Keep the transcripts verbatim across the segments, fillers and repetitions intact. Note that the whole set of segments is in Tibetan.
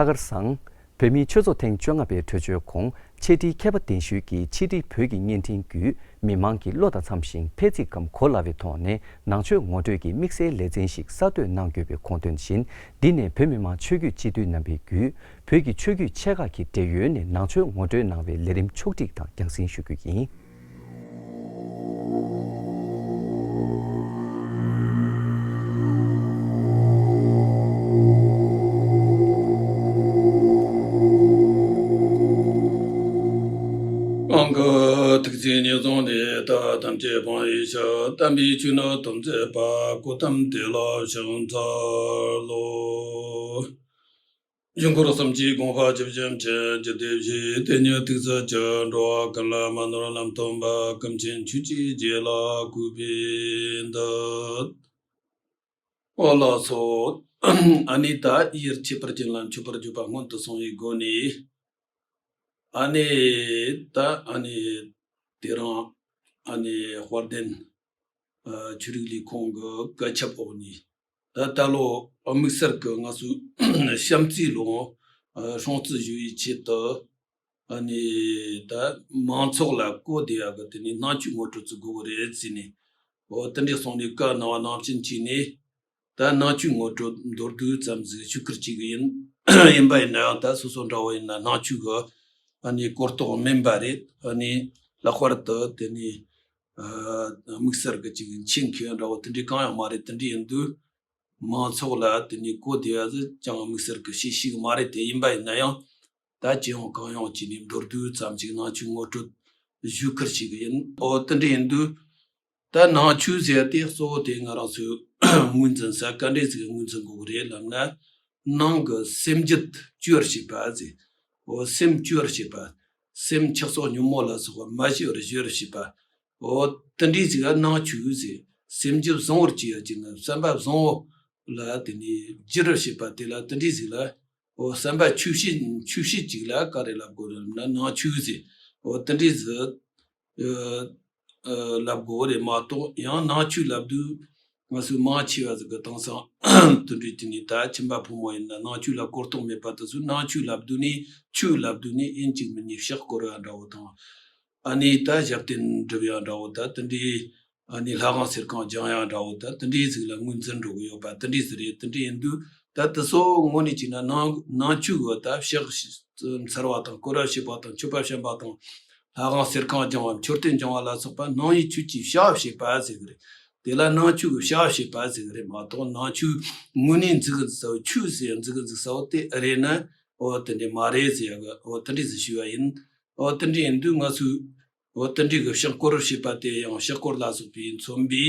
ལྷག་དཀར་བཟང་། བོད་མིའི་ཆོས་ཚོགས་ཐེངས་བཅོ་ལྔ་པའི་གྲོས་ཆོད་གོང་འཆད་ཁྲིའི་མཁས་པ་གདན་ཞུས་ཀྱིས་ཕྱི་དྲིལ་བོད་ཀྱི་བརྙན་འཕྲིན་བརྒྱུད་མི་མང་གི་བློ་དང་འཚམ་ཞིང་ཕན་ཚིག་གམ་གོ་སླ་བའི་ཐོག་ནས་ནང་ཆོས་ངོ་སྤྲོད་ཀྱི་དམིགས་བསལ་ལེ་ཚན་ཞིག་གསར་གཏོད་གནང་དགོས་པའི་དགོངས་དོན་བཞིན། འདི་ནས་བོད་མི་མང་ཆོས་བརྒྱུད་སྤྱི་འཐུས་རྣམ་པས་བརྒྱུད་བོད་ཀྱི་ཆོས་བརྒྱུད་ཆེ་ཁག་གི་འབྲེལ་ཡོད་ནས་ནང་ཆོས་ངོ་སྤྲོད་གནང་བའི་ལས་རིམ་ཕྱོགས་སྒྲིག་དང་རྒྱང་སྲིང་ཞུ་རྒྱུ་ཡིན། གང་གི་ཐུགས་བརྩེ་ཉེར་བཟུང་ནས་ད་ཐམས་ཅད་སྤང་བའི་ཕྱིར། དམ་པའི་ཆོས་ནི་དམ་བརྩེགས་པ། གོའུ་ཏམ་དེ་ལ་ཕྱག་འཚལ་ལོ། ཡུལ་འཁོར་གསུམ་གྱི་དགོངས་པ་ཇི་བཞིན་ཕྱིན། ཇི་སྡེ་བཞིའི་དེ་ཉིད་ཐུགས་སུ་ཆུད། འགྲོ་བ་ཀུན་ལ་མ་ནོར་ལམ་སྟོན་པ། ཀུན་མཁྱེན་ཆོས་ཀྱི་རྗེ་ལ་གུས་པས་འདུད། ཨོ་ལགས་སོ། ཨ་ནི་ད་ཡིད་ཆེས་པར་བྱིན་ལ་མཆོད་པར་བརྗོད་པ་སྔོན་དུ་སོང་བའི་སྒོ་ནས། ཨ་ནི་ད་ཨ་ནི་དེ་རིང་ཨ་ནི་དཔལ་ལྡན་ཨ་ཆོས་རིག་ལས་ཁུངས་ཀྱི་བཀའ་ཁྱབ་འོག་ནས། ད་ད་ལོ་དམིགས་བསལ་གྱི་ང་ཚོའི་བྱམས་བརྩེའི་ལོ་ཨ་སྲུང་བརྩི་ཞུ་བའི་ཆེད་དུ། ཨ་ནི་ད་མང་ཚོགས་ལ་གོ་བདེ་ཡག་གི་དེ་ནས་ནང་ཆོས་ངོ་སྤྲོད་བྱེད་དགོས་ཀྱི་རེད་ཟེར་ནས། འོ་དེ་འདྲའི་གསུངས་ནས་བཀའ་གནང་བ་ནང་བཞིན་བྱས་ནས། ད་ནང་ཆོས་ངོ་སྤྲོད་མདོར་བསྡུས་ཙམ་ཟིག་ཞུ་ཁུལ་བྱེད་ཀྱི་ཡིན། ཡིན་པ་ཡིན་ན་ཡང་ད་སོ་སོ་འདྲ་བོ་ཡིན་ན་ནང་ཆོས་ཀྱི་ཨ་ནི་གོ་རྟོགས་དམན་པ་རེད། ཨ་ནི་ལྷག་པར་དུ་དེ་ནས་ཨ་དམིགས་བསལ་གྱི་ཅིག་མཁྱེན་མཁན་འདྲ་བོ་དེ་འདྲའི་གང་ཡང་མ་རེད། དེ་འདྲ་ཡིན་དུས། མང་ཚོགས་ལ་དེ་ནས་གོ་བདེ་བ་ཟིག་ཅང་དམིགས་བསལ་གྱི་ཤེས་ཤེས་ཀྱི་མ་རེད་དེ། ཡིན་པ་ཡིན་ན་ཡང་ད་སྤྱི་ཡོངས་གང་ཡོང་བྱས་ནས་མདོར་བསྡུས་ཙམ་ཞིག་ནང་ཆོས་ངོ་སྤྲོད་ཞུ་ཁུལ་བྱེད་ཀྱི་ཡིན། འོ་དེ་འདྲ་ཡིན་དུས། ད་ནང་ཆོས་ཟེར་དེ་གཙོ་བོ་དེ་ང་རང་ཚོས་ངོས་འཛིན་ས་ག་འདྲས་ཟིག་ངོས་འཛིན་དགོས་ཀྱི་རེད་ལབ་ན། ནང་གི་སེམས་རྒྱུད་བཅོས་པར་བྱེད་པ་ཟེར། འོ་སེམས་བཅོས་པར་བྱེད་པ། སེམས་ཆགས་སོགས་ཉོན་མོངས་ལ་སོགས་པ་མ་ཞི་བར་བཅོས་པར་བྱེད་པ། འོ་དེ་འདྲའི་ཟིག་ག་ནང་ཆོས་ཟེར། སེམས་རྒྱུད་བཟང་བོར་བྱེད་ཡ་ཅིག་ན་བསམ་པ་བཟང་བོ་ལ་དེ་ནས་བསྒྱུར་བར་བྱེད་པ་དེ་ལ་དེ་འདྲའི་ཟིག་ལ། འོ་བསམ་པ་ཆོས་བྱེད་ཆོས་བྱེད་ཅིག་ལ་ག་རེ་ལབ་དགོས་རེད་ལབ་ན་ནང་ཆོས་ཟེར། འོ་དེ་འདྲའི་ཟིག་ཨ་ཨ་ལབ་དགོས་རེད་མ་གཏོགས། ཡང་ནང་ཆོས་ལབ་དུས་ང་ཚོའི་མང་ཆེ་བ་ཟིག་གི་དེང་སང་དེ་འདྲའི་དེ་ནས་ད་ཁྱིམ་པ་ཕོ་མོ་ཡིན་ན་ནང་ཆོས་ལ་གོ་རྟོགས་མེད་པ་དེ་ཚོས་ནང་ཆོས་ལབ་དུས་ནས་ཆོས་ལབ་དུས་ནས་ཨེན་གཅིག་མིན་གཉིས་ཕྱག་སྐོར་བ་འདྲ་བོ་དང་། ཨ་ནི་ད་ཞབས་བརྟན་སྒྲུབ་ཡ་འདྲ་བོ་ད་དེ་འདྲའི། ཨ་ནི་ལྷ་ཁང་གསེར་ཁང་སྦྱང་ཡ་འདྲ་བོ་ད་དེ་འདྲའི་ཟིག་ལ་ངོས་འཛིན་འགྲོ་གི་ཡོད་པ་དེ་འདྲའི་ཟིག་རེད། དེ་འདྲ་ཡིན་དུས་ད་དེ་ཚོ་དངོས་གནས་བྱས་ན་ནང་ནང་ཆོས་གི་ད་ཕྱག་འཚལ་བ་དང་སྐོར་ར་བྱེད་པ་དང་མཆོད་པ་བཤམས་པ་དང་། ལྷ་ཁང་གསེར་ཁང་སྦྱང་བ་མཆོད་རྟེན་སྦྱང་བ་ལ་སོགས་པ་ནང་པའི་ཆོས་ཀྱི་བྱ་བ་བྱེད་པ་ཟེར་གི་རེད། དེ་ལ་ནང་ཆོས་ཀྱི་བྱ་བ་བྱེད་པ་ཟེར་གི་རེད་མ་གཏོགས། ནང་ཆོས་དངོས་གནས་འཛིན་གི་འཛིན་ས་བོ་ཆོས་ཟེར་འཛིན་གི་འཛིན་ས་བོ་དེ་རེད་ན། འོ་དེ་འདྲ་མ་རེད་ཟེར་ཡ་གི་འོ་དེ་འདྲ་ཟིག་ཞུ་བ་ཡིན། འོ་དེ་འདྲ་ཡིན་དུས་ང་ཚོས་འོ་དེ་འདྲའི་གི་ཕྱག་སྐོར་བྱེད་པ་དེ་ཡང་ཕྱག་སྐོར་ལ་སོགས་པས་མཚོན་པའི་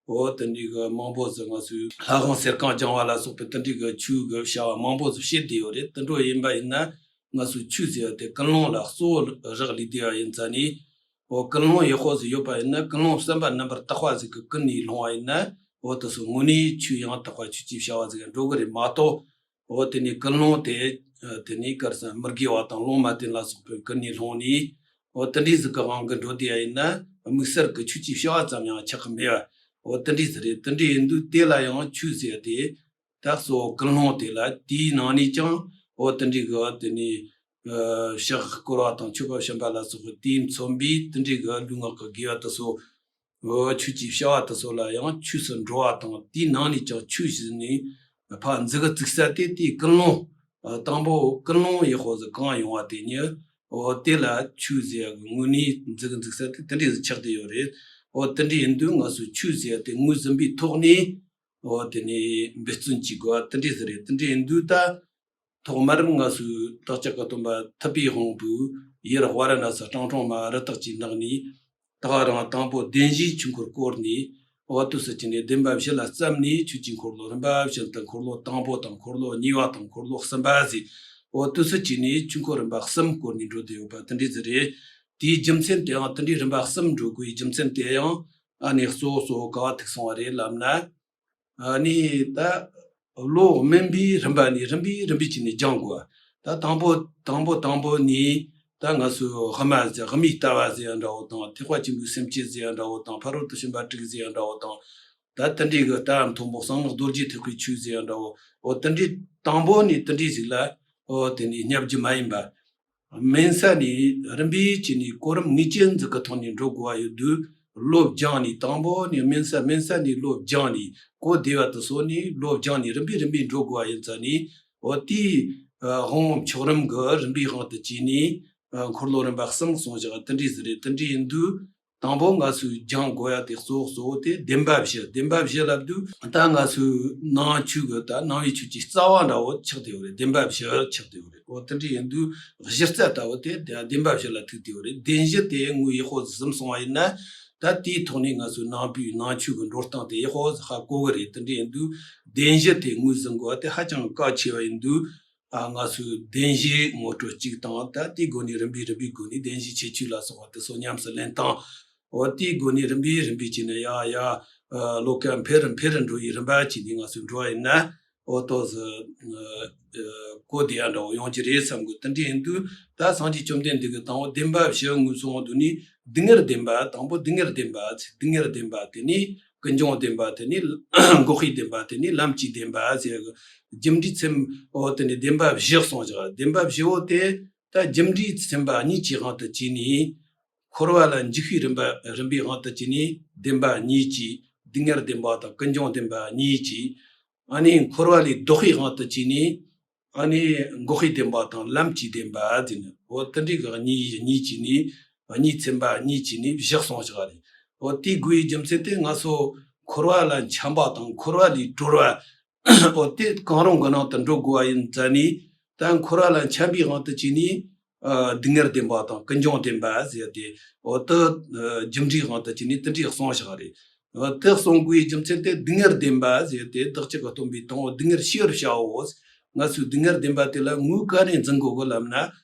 འོ་དེ་འདྲའི་གི་མང་པོ་ཟིག་ང་ཚོས་ལྷ་ཁང་གསེར་ཁང་སྦྱང་བ་ལ་སོགས་པའི་དེ་འདྲའི་གི་ཆོས་གི་བྱ་བ་མང་པོ་ཟིག་བྱེད་བསྡད་ཡོད་རེད། དེ་འདྲ་ཡིན་པ་ཡིན་ན་ང་ཚོས་ཆོས་ཟེར་བ་དེ་ཀུན་སློང་ལ་གཙོ་བོ་རག་ལས་བསྡད་པ་ཡིན་ཙང་ནི། འོ་ཀུན་སློང་ཡག་པོ་ཟིག་ཡོད་པ་ཡིན་ན། ཀུན་སློང་བསམ་པ་རྣམ་པར་དག་པ་ཟིག་གི་ཀུན་ནས་བསླངས་པ་ཡིན་ན། འོ་དེ་ཚོ་དངོས་གནས་ཆོས་ཡང་དག་པ་ཆོས་ཀྱི་བྱ་བ་ཟིག་འགྲོ་གི་རེད་མ་གཏོགས། འོ་དེ་ནས་ཀུན་སློང་དེ་ཨ་དེ་ནས་ག་རེ་ཟེར་མི་དགེ་བ་དང་ལུང་མ་བསྟན་ལ་སོགས་པའི་ཀུན་ནས་བསླངས་ནས། འོ་དེ་འདྲའི་ཟིག་གི་དབང་གིས་འགྲོ་བསྡད་ཡ་ཡིན་ན་དམིགས་བསལ་གྱི་ཆོས་ཀྱི་བྱ་བ་ཙམ་ཡང་ཆགས་ཀྱི་མེད་པ། འོ་དེ་འདྲའི་ཟིག་རེད། དེ་འདྲའི་ཡིན་དུས་དེ་ལ་ཡང་ཆོས་ཟེར་ཡ་དེ་ད་གཙོ་བོ་ཀུན་སློང་དེ་ལ། དེའི་ནང་ནས་ཀྱང་འོ་དེ་འདྲའི་གི་དེ་ནས་ཨ་ཕྱག་སྐོར་བ་དང་མཆོད་པ་བཤམས་པ་ལ་སོགས་པའི་དེས་མཚོན་པའི་དེ་འདྲའི་གི་ལུས་ངག་གི་དགེ་བ་དེ་ཚོ། འོ་ཆོས་ཀྱི་བྱ་བ་དེ་ཚོ་ལ་ཡང་ཆོས་སུ་འགྲོ་བ་དང་། དེའི་ནང་ནས་ཀྱང་ཆོས་ཟེར་ནས་ཕར་འཛིན་གི་བཅུག་ས་དེ་དེའི་ཀུན་སློང་། ཨ་དང་པོ་ཀུན་སློང་ཡག་པོ་ཟིག་གང་ཡོང་བ་དེ་ཉིད། འོ་དེ་ལ་ཆོས་ཟེར་ཡ་གི་དངོས་གནས་འཛིན་གི་བཅུག་ས་དེ་དེ་འདྲ་ཟིག་ཆགས་བསྡད་ཡོད་རེད། འོ་དེ་འདྲ་ཡིན་དུས་ང་ཚོས་ཆོས་ཟེར་ཡ་དེ་ངོས་ཟིན་པའི་ཐོག་ནས། འོ་དེ་ནས་འབད་བརྩོན་བྱེད་དགོས་པ་དེ་འདྲ་ཟིག་རེད། དེ་འདྲ་ཡིན་དུས་ད། ཐོག་མར་ང་ཚོའི་བདག་ཅག་གི་སྟོན་པ་ཐུབ་པའི་དབང་པོས་ཡུལ་ཝཱ་ར་ཎ་སི་སྤྲང་ཕྲེང་མ་རི་དྭགས་ཀྱི་ནགས་ནས། ད་ག་རང་དང་པོ་བདེན་བཞིའི་ཆོས་འཁོར་བསྐོར་ནས། འོ་དུས་སུ་ཅི་ནས་བདེན་པ་བཞི་ལ་བརྩམས་ནས་ཆོས་ཀྱི་འཁོར་ལོ་རིམ་པ་བཞིན་དུ་འཁོར་ལོ་དང་པོ་དང་འཁོར་ལོ་གཉིས་པ་དང་འཁོར་ལོ་གསུམ་པ་ཟེར། འོ་དུས་སུ་ཅི་ནས་ཆོས་འཁོར་རིམ་པ་གསུམ་བསྐོར་ནས་འགྲོ་བསྡད་ཡོད་པ་དེ་འདྲ་ཟིག་རེད། དེའི་རྒྱུ་མཚན་དེའང་། དེ་འདྲའི་རིམ་པ་གསུམ་འགྲོ་དགོས་པའི་རྒྱུ་མཚན་དེ་ཡང་ཨ་ནི་གཙོ་བོ་གཙོ་བོ་ག་བ་ཐུག་སོང་བ་རེད་ལབ་ན། ཨ་ནི་ད་བློ་དམན་པའི་རིམ་པ་ནས་རིམ་པས་རིམ་པས་བྱས་ནས་སྦྱང་དགོས། ད་དང་པོ་དང་པོ་དང་པོ་ནས་ད་ང་ཚོས་དབུ་མ་ཟེར། དབུ་མའི་ལྟ་བ་ཟེར་ཡ་འདྲ་བོ་དང་། ཐེག་པ་ཆེན་པོའི་སེམས་བསྐྱེད་ཟེར་ཡ་འདྲ་བོ་དང་། ཕ་རོལ་ཏུ་ཕྱིན་པ་དྲུག་ཟེར་ཡ་འདྲ་བོ་དང་། ད་དེ་འདྲའི་གི་ལྟ་བ་མཐོན་པོ་གསང་སྔགས་རྡོ་རྗེ་ཐེག་པའི་ཆོས་ཟེར་ཡ་འདྲ་བོ། འོ་དེ་འདྲའི་དང་པོ་ནས་དེ་འདྲའི་ཟིག་ལ། ཨོ་དེ་ནས་བསྙབ་རྒྱུ་མ་ཡིན་པ། དམན་ས་ནས་རིམ་པས་བྱས་ནས་གོ་རིམ་ངེས་ཅན་ཟིག་གི་ཐོག་ནས་འགྲོ་དགོས་པ་ཡོད་དུས། བློ་སྦྱངས་ནས། དང་པོ་ནས་དམན་ས་དམན་ས་ནས་བློ་སྦྱངས་ནས། གོ་བདེ་བ་དེ་སོགས་ནས་བློ་སྦྱངས་ནས་རིམ་པས་རིམ་པས་འགྲོ་དགོས་པ་ཡིན་ཙང་ནས། འོ་དེའི་ཨ་དབང་པོ་མཆོག་རིམ་གྱི་རིམ་པའི་དབང་དུ་བྱས་ནས། ཨ་འཁོར་ལོ་རིམ་པ་གསུམ་གསུངས་བཞག་དེ་འདྲས་ཟིག་རེད། དེ་འདྲས་ཡིན་དུས། དང་པོ་ང་ཚོས་སྦྱང་དགོས་ཡ་དེ་གཙོ་བོ་གཙོ་བོ་དེ་བདེན་པ་བཞི། བདེན་པ་བཞི་ལབ་དུས་ད་ང་ཚོའི་ནང་ཆོས་ཀྱི་ད་ནང་པའི་ཆོས་ཀྱི་རྩ་བ་འདྲ་བོ་ཆགས་བསྡད་ཡོད་རེད། བདེན་པ་བཞི་ཆགས་བསྡད་ཡོད་རེད། འོ་དེ་འདྲ་ཡིན་དུས་གཞི་རྩ་ལྟ་བུ་དེ་བདེན་པ་བཞི་ལ་ཐུག་བསྡད་ཡོད་རེད། བདེན་བཞི་དེ་ངོས་ཡག་པོ་ཟིག་གསུངས་པ་ཡིན་ན། ད་དེའི་ཐོག་ནས་ང་ཚོའི་ནང་པའི་ནང་ཆོས་ཀྱི་འགྲོ་སྟངས་དེ་ཡག་པོ་ཟིག་ཧ་གོ་གི་རེད། དེ་འདྲ་ཡིན་དུས་བདེན་བཞི་དེ་ངོས་ཟིན་དགོས་པ་དེ་ཧ་ཅང་གལ་ཆེ་བ་ཡིན་དུས། ཨ་ང་ཚོས་བདེན་བཞིའི་ངོ་སྤྲོད་གཅིག་དང་། ད་དེའི་སྒོ་ནས་རིམ་པས་རིམ་པའི་སྒོ་ནས་བདེན་བཞིའི་ཁྱད་ཆོས་ལ་སོགས་པ་དེ་ཚོ་ཉམས་སུ་ལེན་སྟངས། འོ་དེའི་སྒོ་ནས་རིམ་པས་རིམ་པས་བྱས་ནས་ཡ་ཡ་ཨ་བློ་ཁ་འཕེལ་རུ་འཕེལ་རུ་འགྲོ་བའི་རིམ་པ་བྱས་ནས་ང་ཚོས་འགྲོ་བ་ཡིན་ན། འོ་ཏོག་ཙམ་ཨ་གོ་བདེ་ཡ་འདྲ་བོ་ཡོང་གི་རེད་བསམ་གི། དེ་འདྲ་ཡིན་དུས་ད་སངས་རྒྱས་བཅོམ་ལྡན་འདས་ཀྱིས་དང་པོ་བདེན་པ་བཞི་ངོས་བཟུང་བ་དུ་ནས། སྡུག་བསྔལ་བདེན་པ། དང་པོ་སྡུག་བསྔལ་བདེན་པ། སྡུག་བསྔལ་བདེན་པ་དེ་ནས། ཀུན་འབྱུང་བདེན་པ་དེ་ནས། འགོག་པའི་བདེན་པ་དེ་ནས། ལམ་གྱི་བདེན་པ་ཟེར་གི། རྒྱུ་འབྲས་ཚན་པ་འོ་དེ་ནས་བདེན་པ་བཞི་གསུངས་བཞག་བདེན་པ་བཞི་བོ་དེ་ད་རྒྱུ་འབྲས་ཚན་པ་གཉིས་ཀྱི་དབང་དུ་བྱས་ནས། འཁོར་བ་ལ་འཇུག་པའི་རིམ་པ་རིམ་པའི་དབང་དུ་བྱས་ནས་བདེན་པ་གཉིས་ཀྱི། སྡུག་བསྔལ་བདེན་པ་དང་ཀུན་འབྱུང་བདེན་པ་གཉིས་ཀྱི། ཨ་ནི་འཁོར་བ་ལས་ལྡོག་པའི་དབང་དུ་བྱས་ནས། ཨ་ནི་འགོག་པའི་བདེན་པ་དང་ལམ་གྱི་བདེན་པ་ཟེར་ནས། འོ་དེ་འདྲའི་གི་གཉིས་གཉིས་ཀྱིས་ནི། གཉིས་ཚན་པ་གཉིས་ཀྱིས་ནི་བཞི་གསུངས་བཞག་རེད། འོ་དེའི་དགོས་པའི་རྒྱུ་མཚན་དེ་ང་ཚོ་འཁོར་བ་ལ་འཁྱམས་པ་དང་འཁོར་བ་ལས་གྲོལ་བ། འོ་དེ་གང་རུང་གི་ནང་དུ་འགྲོ་དགོས་པ་ཡིན་ཙང་ནི། ད་འཁོར་བ་ལ་འཁྱམས་པའི་དབང་དུ་བྱས་ནི། ཨ་སྡུག་བསྔལ་བདེན་པ་དང་ཀུན་འབྱུང་བདེན་པ་ཟེར་ཏེ། འོ་དེ་ཨ་རྒྱུ་འབྲས་དབང་དུ་བྱས་ནི་དེ་འདྲའི་གསུངས་བཞག་རེད། དེ་གསུང་དགོས་པའི་རྒྱུ་མཚན་དེ། སྡུག་བསྔལ་བདེན་པ་ཟེར་ཏེ། བདག་ཅག་གི་སྟོན་པས་དང་པོ་སྡུག་བསྔལ་ཤེས་པར་བྱའོ། ང་ཚོས་སྡུག་བསྔལ་བདེན་པ་དེ་ལ་ངོས་ག་ནས་འཛིན་དགོས་གི་ལབ་ན།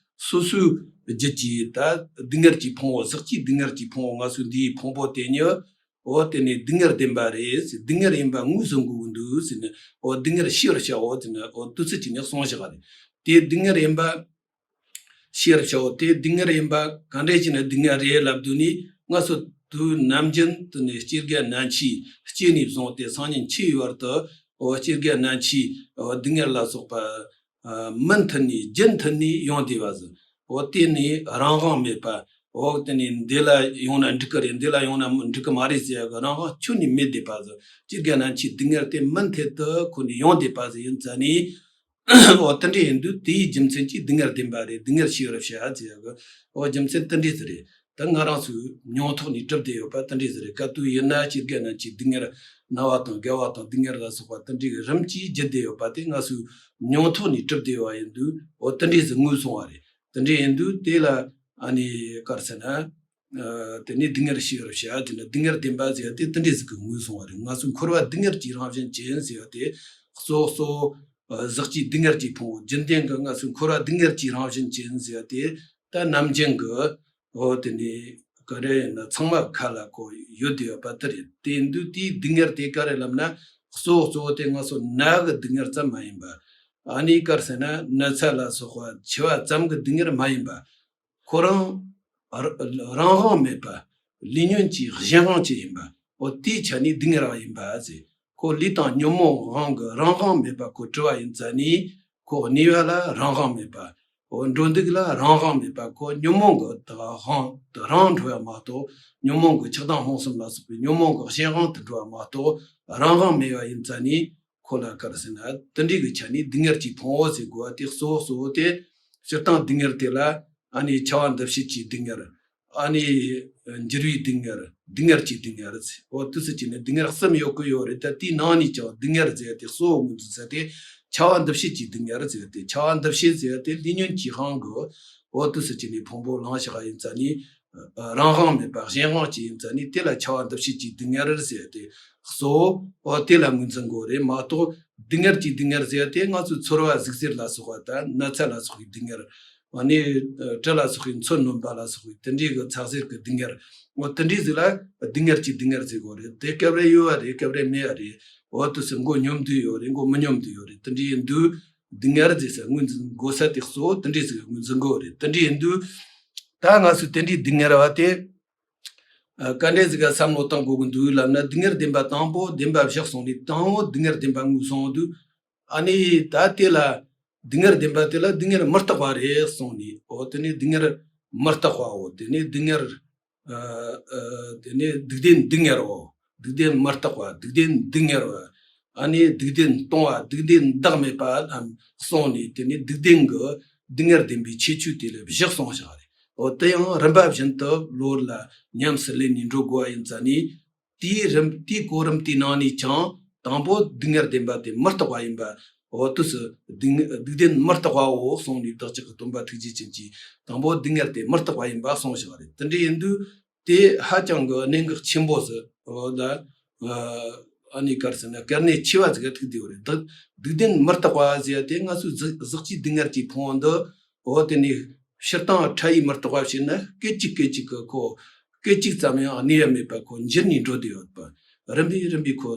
སོ་སོའི་རྒྱུད་ཀྱི་ད་སྡུག་བསྔལ་གྱི་ཕུང་པོ། ཟག་བཅས་སྡུག་བསྔལ་གྱི་ཕུང་པོ། ང་ཚོའི་འདིའི་ཕུང་པོ་དེ་ཉིད། འོ་དེ་ནས་སྡུག་བསྔལ་བདེན་པ་རེད། སྡུག་བསྔལ་ཡིན་པ་ངོས་བཟུང་དགོས་ཀྱི་འདུག་ཟེར་ནས། འོ་སྡུག་བསྔལ་ཤེས་པར་བྱའོ་ཟེར་ནས། འོ་དུས་ཚོད་ཀྱི་ནས་གསུངས་བཞག་པ་རེད། དེ་སྡུག་བསྔལ་ཡིན་པ། ཤེས་པར་བྱའོ། དེ་སྡུག་བསྔལ་ཡིན་པ་ག་འདྲས་ཀྱི་ནི་སྡུག་བསྔལ་རེད་ལབ་དུས་ནི། ང་ཚོ་དུས་ནམ་རྒྱུན་དུ་ནི་སྐྱེ་རྒ་ན་འཆིའི་སྐྱེས་ནས་བཟུང་སྟེ་སང་ཉིན་འཆི་བའི་བར་དུ། འོ་སྐྱེ་རྒ་ན་འཆིའི་འོ་སྡུག་བསྔལ་ལ་སོགས་པ། ཨ་མུ་མཐུད་ནས་རྒྱུན་མཐུད་ནས་ཡོང་བསྡད་པ་ཟིག་འོ་དེ་ནི་རང་དབང་མེད་པ། འོ་དེ་ནི་འདི་ལ་ཡོང་ན་འགྲིག་གི་རེད། འདི་ལ་ཡོང་ན་འགྲིག་གི་མ་རེད་ཟེར་ཡ་གི་རང་དབང་ཁྱོན་ནས་མེད་བསྡད་པ་ཟིག་སྐྱེ་རྒ་ན་འཆིའི་སྡུག་བསྔལ་དེ་མུ་མཐུད་དུ་ཁོ་ནས་ཡོང་བསྡད་པ་ཟིག་ཡིན་ཙང་ནི། འོ་དེ་འདྲ་ཡིན་དུས་དེའི་རྒྱུ་མཚན་གྱིས་སྡུག་བསྔལ་བདེན་པ་རེད། སྡུག་བསྔལ་ཤེས་པར་བྱ་ཟེར་གི། འོ་རྒྱུ་མཚན་དེ་འདྲ་ཟིག་རེད། ད་ང་རང་ཚོའི་མྱོང་ཐོག་ནས་གྲུབ་བསྡད་ཡོད་པ་དེ་འདྲ་ཟིག་རེད། ག་དུས་ཡིན་ན་སྐྱེ་རྒ་ན་འཆིའི་སྡུག་བསྔལ། ན་བ་དང་རྒ་བ་དང་སྡུག་བསྔལ་ལ་སོགས་པ་དེ་འདྲའི་རིམ་གྱིས་བརྒྱུད་བསྡད་ཡོད་པ་དེ་ང་ཚོའི་མྱོང་ཐོག་ནས་གྲུབ་བསྡད་ཡོད་པ་ཡིན་དུས། འོ་དེ་འདྲ་ཟིག་ངོས་བཟུང་བ་རེད། དེ་འདྲ་ཡིན་དུས་དེ་ལ་ཨ་ནི་ག་རེ་ཟེར་ན། ཨ་དེ་ནས་སྡུག་བསྔལ་ཤེས་པར་བྱ། དེ་ནས་སྡུག་བསྔལ་བདེན་པ་ཟེར་ཏེ་དེ་འདྲ་ཟིག་གི་ངོས་བཟུང་བ་རེད། ང་ཚོ་འཁོར་བ་སྡུག་བསྔལ་གྱི་རང་བཞིན་ཅན་ཟེར་ཏེ། གཙོ་གཙོ་ཨ་ཟག་བཅས་སྡུག་བསྔལ་གྱི་ཕུང་པོ། རྒྱུན་ལྡན་གྱི་ང་ཚོའི་འཁོར་བ་སྡུག་བསྔལ་གྱི་རང་བཞིན་ཅན་ཟེར་ཏེ། ད་ནམ་རྒྱུན་གྱི་འོ་དེ་ནས་ག་རེ་ཡིན་ན་ཚང་མ་ཁ་ལ་གོ་ཡོད་བསྡད་ཡོད་པ་དེ་རེད། དེ་ཡིན་དུས་དེའི་སྡུག་བསྔལ་དེ་ག་རེ་ལབ་ན། གཙོ་བོ་གཙོ་བོ་དེ་ང་ཚོ་ན་གི་སྡུག་བསྔལ་ཙམ་མ་ཡིན་པ། ཨ་ནི་ག་རེ་ཟེར་ན་ན་ཚ་ལ་སོགས་པ་འཆི་བ་ཙམ་གྱི་སྡུག་བསྔལ་མ་ཡིན་པ། ཁོ་རང་ར་རང་དབང་མེད་པ། ལས་ཉོན་གྱི་གཞན་དབང་ཅན་ཡིན་པ། འོ་དེའི་ཆ་ནས་སྡུག་བསྔལ་བ་ཡིན་པ་ཟེར། ཁོ་ལས་དང་ཉོན་མོངས་དབང་གི་རང་དབང་མེད་པ་ཁོ་གྲུབ་པ་ཡིན་ཙང་ནི། ཁོ་གནས་པ་ལ་རང་དབང་མེད་པ། འོ་འགྲོ་འདུག་ལ་རང་དབང་མེད་པ། ཁོ་ཉོན་མོངས་གི་དབང་དུ་རང་འགྲོ་བ་མ་གཏོགས། ཉོན་མོངས་གི་ཆགས་སྡང་རྨོངས་གསུམ་ལ་སོགས་པའི་ཉོན་མོངས་གི་གཞན་དབང་དུ་འགྲོ་བ་མ་གཏོགས་རང་དབང་མེད་པ་ཡིན་ཙང་ནི། ཁོ་ལ་ག་རེ་ཟེར་ན་དེ་འདྲའི་གི་ཆ་ནས་སྡུག་བསྔལ་གྱི་ཕུང་པོ་ཟེར་དགོས་པ་དེ་གཙོ་བོ་གཙོ་བོ་དེ། སྤྱིར་བཏང་སྡུག་བསྔལ་དེ་ལ་ཨ་ནི་ཁྱབ་པ་འདུ་བྱེད་ཀྱི་སྡུག་བསྔལ། ཨ་ནི་འགྱུར་བའི་སྡུག་བསྔལ། སྡུག་བསྔལ་གྱི་སྡུག་བསྔལ་ཟེར། འོ་དུས་སུ་བྱས་ནས་སྡུག་བསྔལ་གསུམ་ཡོད་གི་ཡོད་རེད། ད་དེའི་ནང་ནས་ཀྱང་སྡུག་བསྔལ་ཟེར་ཏེ་གཙོ་བོ་ངོས་འཛིན་ས་དེ་ཁྱབ་པ་འདུ་བྱེད་ཀྱི་སྡུག་བསྔལ་ཟེར་ཏེ། ཁྱབ་པ་འདུ་བྱེད་ཟེར་ཏེ་ལས་ཉོན་གྱི་དབང་གིས་འོ་དུས་སུ་བྱས་ནས་ཕུང་པོ་བླངས་བཞག་ཡིན་ཙང་ནི། རང་དབང་མེད་པ་གཞན་དབང་ཅན་ཡིན་ཙང་ནི་དེ་ལ་ཁྱབ་པ་འདུ་བྱེད་ཀྱི་སྡུག་བསྔལ་ཟེར་ཏེ་གཙོ་བོ་དེ་ལ་ངོས་འཛིན་དགོས་རེད་མ་གཏོགས། སྡུག་བསྔལ་གྱི་སྡུག་བསྔལ་ཟེར་ཏེ་ང་ཚོའི་ཚོར་བ་གཟུགས་གཟེར་ལ་སོགས་པ་དང་ན་ཚ་ལ་སོགས་པའི་སྡུག་བསྔལ། ཨ་ནི་དྲི་ལ་སོགས་པའི་མཚོན་རྣོན་པ་ལ་སོགས་པའི་དེ་འདྲའི་གི་ཚ་གཟེར་གྱི་སྡུག་བསྔལ། འོ་དེ་འདྲའི་ཟིག་ལ་སྡུག་བསྔལ་གྱི་སྡུག་བསྔལ་ཟེར་དགོས་རེད། དེ་སྐབས་རེ་ཡོད་པ་རེད། སྐབས་རེ་མེད་པ་རེད། འོ་དུས་སུ་མགོ་སྙོམས་དུས་ཡོད་རེད། མགོ་མི་སྙོམས་དུས་ཡོད་རེད། དེ་འདྲའི་ཡིན་དུས། སྡུག་བསྔལ་ཟེར་ས་ངོས་འཛིན་དགོས་ས་དེ་གཙོ་བོ་དེ་འདྲའི་ཟིག་ངོས་འཛིན་དགོས་རེད། དེ་འདྲའི་ཡིན་དུས། ད་ང་ཚོས་དེ་འདྲའི་སྡུག་བསྔལ་བ་དེ། ཨ་ག་འདྲས་ཟིག་ག་བསམ་བློ་བཏང་དགོས་ཀྱི་འདུག་ལབ་ན། སྡུག་བསྔལ་བདེན་པ་དང་པོ་བདེན་པ་བཞག་སོང་ནས་དང་པོ་སྡུག་བསྔལ་བདེན་པ་ངོས་བཟུང་དུས། ཨ་ནི་ད་དེ་ལ་ སྡུག་བསྔལ་བདེན་པ་དེ་ལ་སྡུག་བསྔལ་མི་རྟག་པ་རེད་གསུངས་ནས། འོ་དེ་ནས་སྡུག་བསྔལ་མི་རྟག་པའོ། དེ་ནས་སྡུག་བསྔལ། ཨ་ཨ་དེ་ནས་སྡུག་བདེན་སྡུག་བསྔལ་རོ། སྡུག་བདེན་མི་རྟག་པ། སྡུག་བདེན་སྡུག་བསྔལ་བ། ཨ་ནི་སྡུག་བདེན་སྟོང་བ། སྡུག་བདེན་བདག་མེད་པ་རྣམས་གསུངས་ནས། དེ་ནས་སྡུག་བདེན་གྱི་སྡུག་བསྔལ་བདེན་པའི་ཁྱད་ཆོས་དེ་ལ་བཞག་སོང་བཞག་རེད། འོ་དེ་ཡང་རིམ་པ་བཞིན་དུ་བློ་ལ་ཉམས་སུ་ལེན་ནས་འགྲོ་དགོས་པ་ཡིན་ཙང་ནི། དེའི་རིམ་དེའི་གོ་རིམ་དེའི་ནང་ནས་ཀྱང་དང་པོ་སྡུག་བསྔལ་བདེན་པ་དེ་མི་རྟག་པ་ཡིན་པ། འོ་དུས་སུ་སྡུག་སྡུག་བདེན་མི་རྟག་པའོ་གསུངས་ནས། བདག་ཅག་གི་སྟོན་པ་ཐུགས་རྗེ་ཅན་གྱིས་དང་པོ་སྡུག་བསྔལ་དེ་མི་རྟག་པ་ཡིན་པ་གསུངས་བཞག་པ་རེད། དེ་འདྲ་ཡིན་དུས་དེ་ཧ་ཅང་གི་གནད་འགག་ཆེན་པོ་ཟིག་འོ་ད་ཨ་ནི་ག་རེ་ཟེར་ན་གལ་གནད་ཆེ་བ་ཟིག་ག་ཐུག་བསྡད་ཡོད་རེད། སྡུག་སྡུག་བདེན་མི་རྟག་པ་ཟེར་ཡ་དེ་ང་ཚོའི་ཟག་ཟག་བཅས་སྡུག་བསྔལ་གྱི་ཕུང་པོ་འདི། འོ་དེ་ནས་སྤྱིར་བཏང་ཕྲ་ཡི་མི་རྟག་པ་བྱས་ན། སྐད་ཅིག་སྐད་ཅིག་གི་ཁོ་སྐད་ཅིག་ཙམ་ཡང་གནས་པ་མེད་པ་ཁོ་འགྱུར་ནས་འགྲོ་བསྡད་ཡོད་པ། རིམ་པས་རིམ་པས་ཁོ་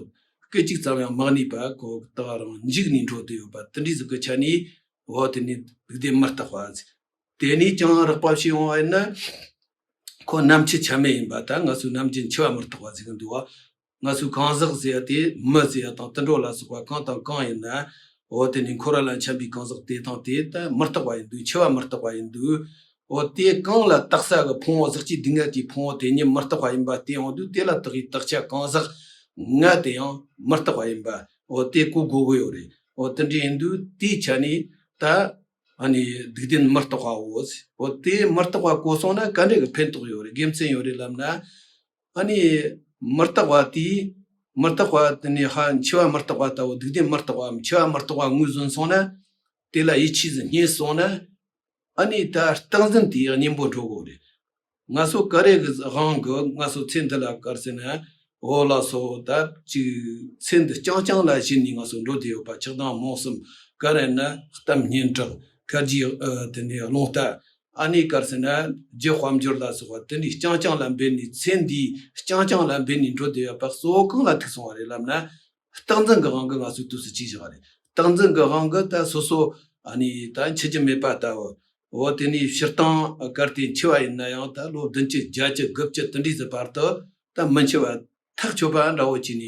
སྐད་ཅིག་ཙམ་ཡང་མ་གནས་པ་ཁོ་ད་ག་རང་འཇིག་ནས་འགྲོ་བསྡད་ཡོད་པ། དེ་འདྲའི་ཟིག་གི་ཆ་ནས། འོ་དེ་ནས་སྡུག་བདེན་མི་རྟག་པ་ཟེར། དེ་ནས་ཀྱང་རགས་པ་བྱས་ཡོང་བ་ཡིན་ན། ཁོ་རྣམ་མཁྱེན་ཆ་མེད་ཡིན་པ། ད་ང་ཚོས་རྣམ་མཁྱེན་འཆི་བ་མི་རྟག་པ་ཟེར་གི་འདུག་བ། ང་ཚོས་གང་ཟག་ཟེར་ཡ་དེ་མི་ཟེར་ཡ་དང་དུད་འགྲོ་ལ་སོགས་པ་གང་དང་གང་ཡིན་ན། འོ་དེ་ནི་འཁོར་བ་ལ་འཁྱམས་པའི་གང་ཟག་དེ་དང་དེ་ད་མི་རྟག་པ་ཡིན་དུས། འཆི་བ་མི་རྟག་པ་ཡིན་དུས། འོ་དེ་གང་ལ་རྟག་ས་གི་ཕུང་པོ། ཟག་བཅས་སྡུག་བསྔལ་གྱི་ཕུང་པོ་དེ་ཉིད་མི་རྟག་པ་ཡིན་པ་བསྟན་ཡོང་དུས། དེ་ལ་བཏགས་པའི་དག་ཆ་གང་ཟག་ང་དེ་ཡང་མི་རྟག་པ་ཡིན་པ། འོ་དེ་གོ་དགོས་ཀྱི་ཡོད་རེད། འོ་དེ་འདྲ་ཡིན་དུས་དེའི་ཆ་ནས་ད་ཨ་ནི་སྡུག་བདེན་མི་རྟག་པའོ། འོ་དེ་མི་རྟག་པ་གོ་སོང་ན་ག་འདྲ་གི་ཕན་ཐོགས་ཡོད་རེད། དགེ་མཚན་ཡོད་རེད་ལབ་ན། ཨ་ནི་མི་རྟག་པ་དེས། མི་རྟག་པ་དེ་ནི་ཧ། འཆི་བ་མི་རྟག་པ་ལྟ་བུ། སྡུག་བདེན་མི་རྟག་པའམ་འཆི་བ་མི་རྟག་པ་ངོས་ཟིན་སོང་ན། དེ་ལ་ཡིད་ཆེས་སུ་རྙེད་སོང་ན། ཨ་ནི་ད་རྟག་འཛིན་དེའི་གཉེན་པོ་འགྲོ་དགོས་རེད། ང་ཚོ་ག་རེ་གི་དབང་གིས་ང་ཚོ་ཚེ་འདི་ལ་ག་རེ་ཟེར་ན། འོ་ལགས་སོ། ད་ཅིག་ཚེ་འདི་རྐྱང་རྐྱང་ལ་གཞིགས་ནས་ང་ཚོ་འགྲོ་བསྡད་ཡོད་པ། ཆགས་སྡང་རྨོངས་གསུམ། ག་རེ་ན་གཏམ་སྙན་གྲགས། ཁ་རྗེ་ཨ་དེ་ནས་རླུང་རྟ། ཨ་ནི་ག་རེ་ཟེར་ན་རྒྱུ་དཔལ་འབྱོར་ལ་སོགས་པ་དེ་འདྲའི་རྐྱང་རྐྱང་ལ་འབད་ནས། ཚེ་འདིའི་རྐྱང་རྐྱང་ལ་འབད་ནས་འགྲོ་བསྡད་ཡོད་པ་གཙོ་བོ་གང་ལ་ཐུག་སོང་བ་རེད་ལབ་ན། རྟག་འཛིན་གྱི་དབང་གིས་ང་ཚོས་དུས་སུ་བྱས་བཞག་པ་རེད། རྟག་འཛིན་གྱི་དབང་གིས་ད་སོ་སོ་ཨ་ནི་ད་འཆི་རྒྱུ་མེད་པ་ལྟ་བུ། འོ་དེ་ནས་སྤྱིར་བཏང་གལ་ཏེ་འཆི་བ་ཡིན་ན་ཡང་ད་ལོ་བདུན་ཅུ་བརྒྱད་ཅུ་དགུ་བཅུ་དེ་འདྲའི་ཟིག་བར་དུ་ད་མི་འཆི་བ་ཐག་ཆོད་པ་འདྲ་བོ་བྱས་ནས་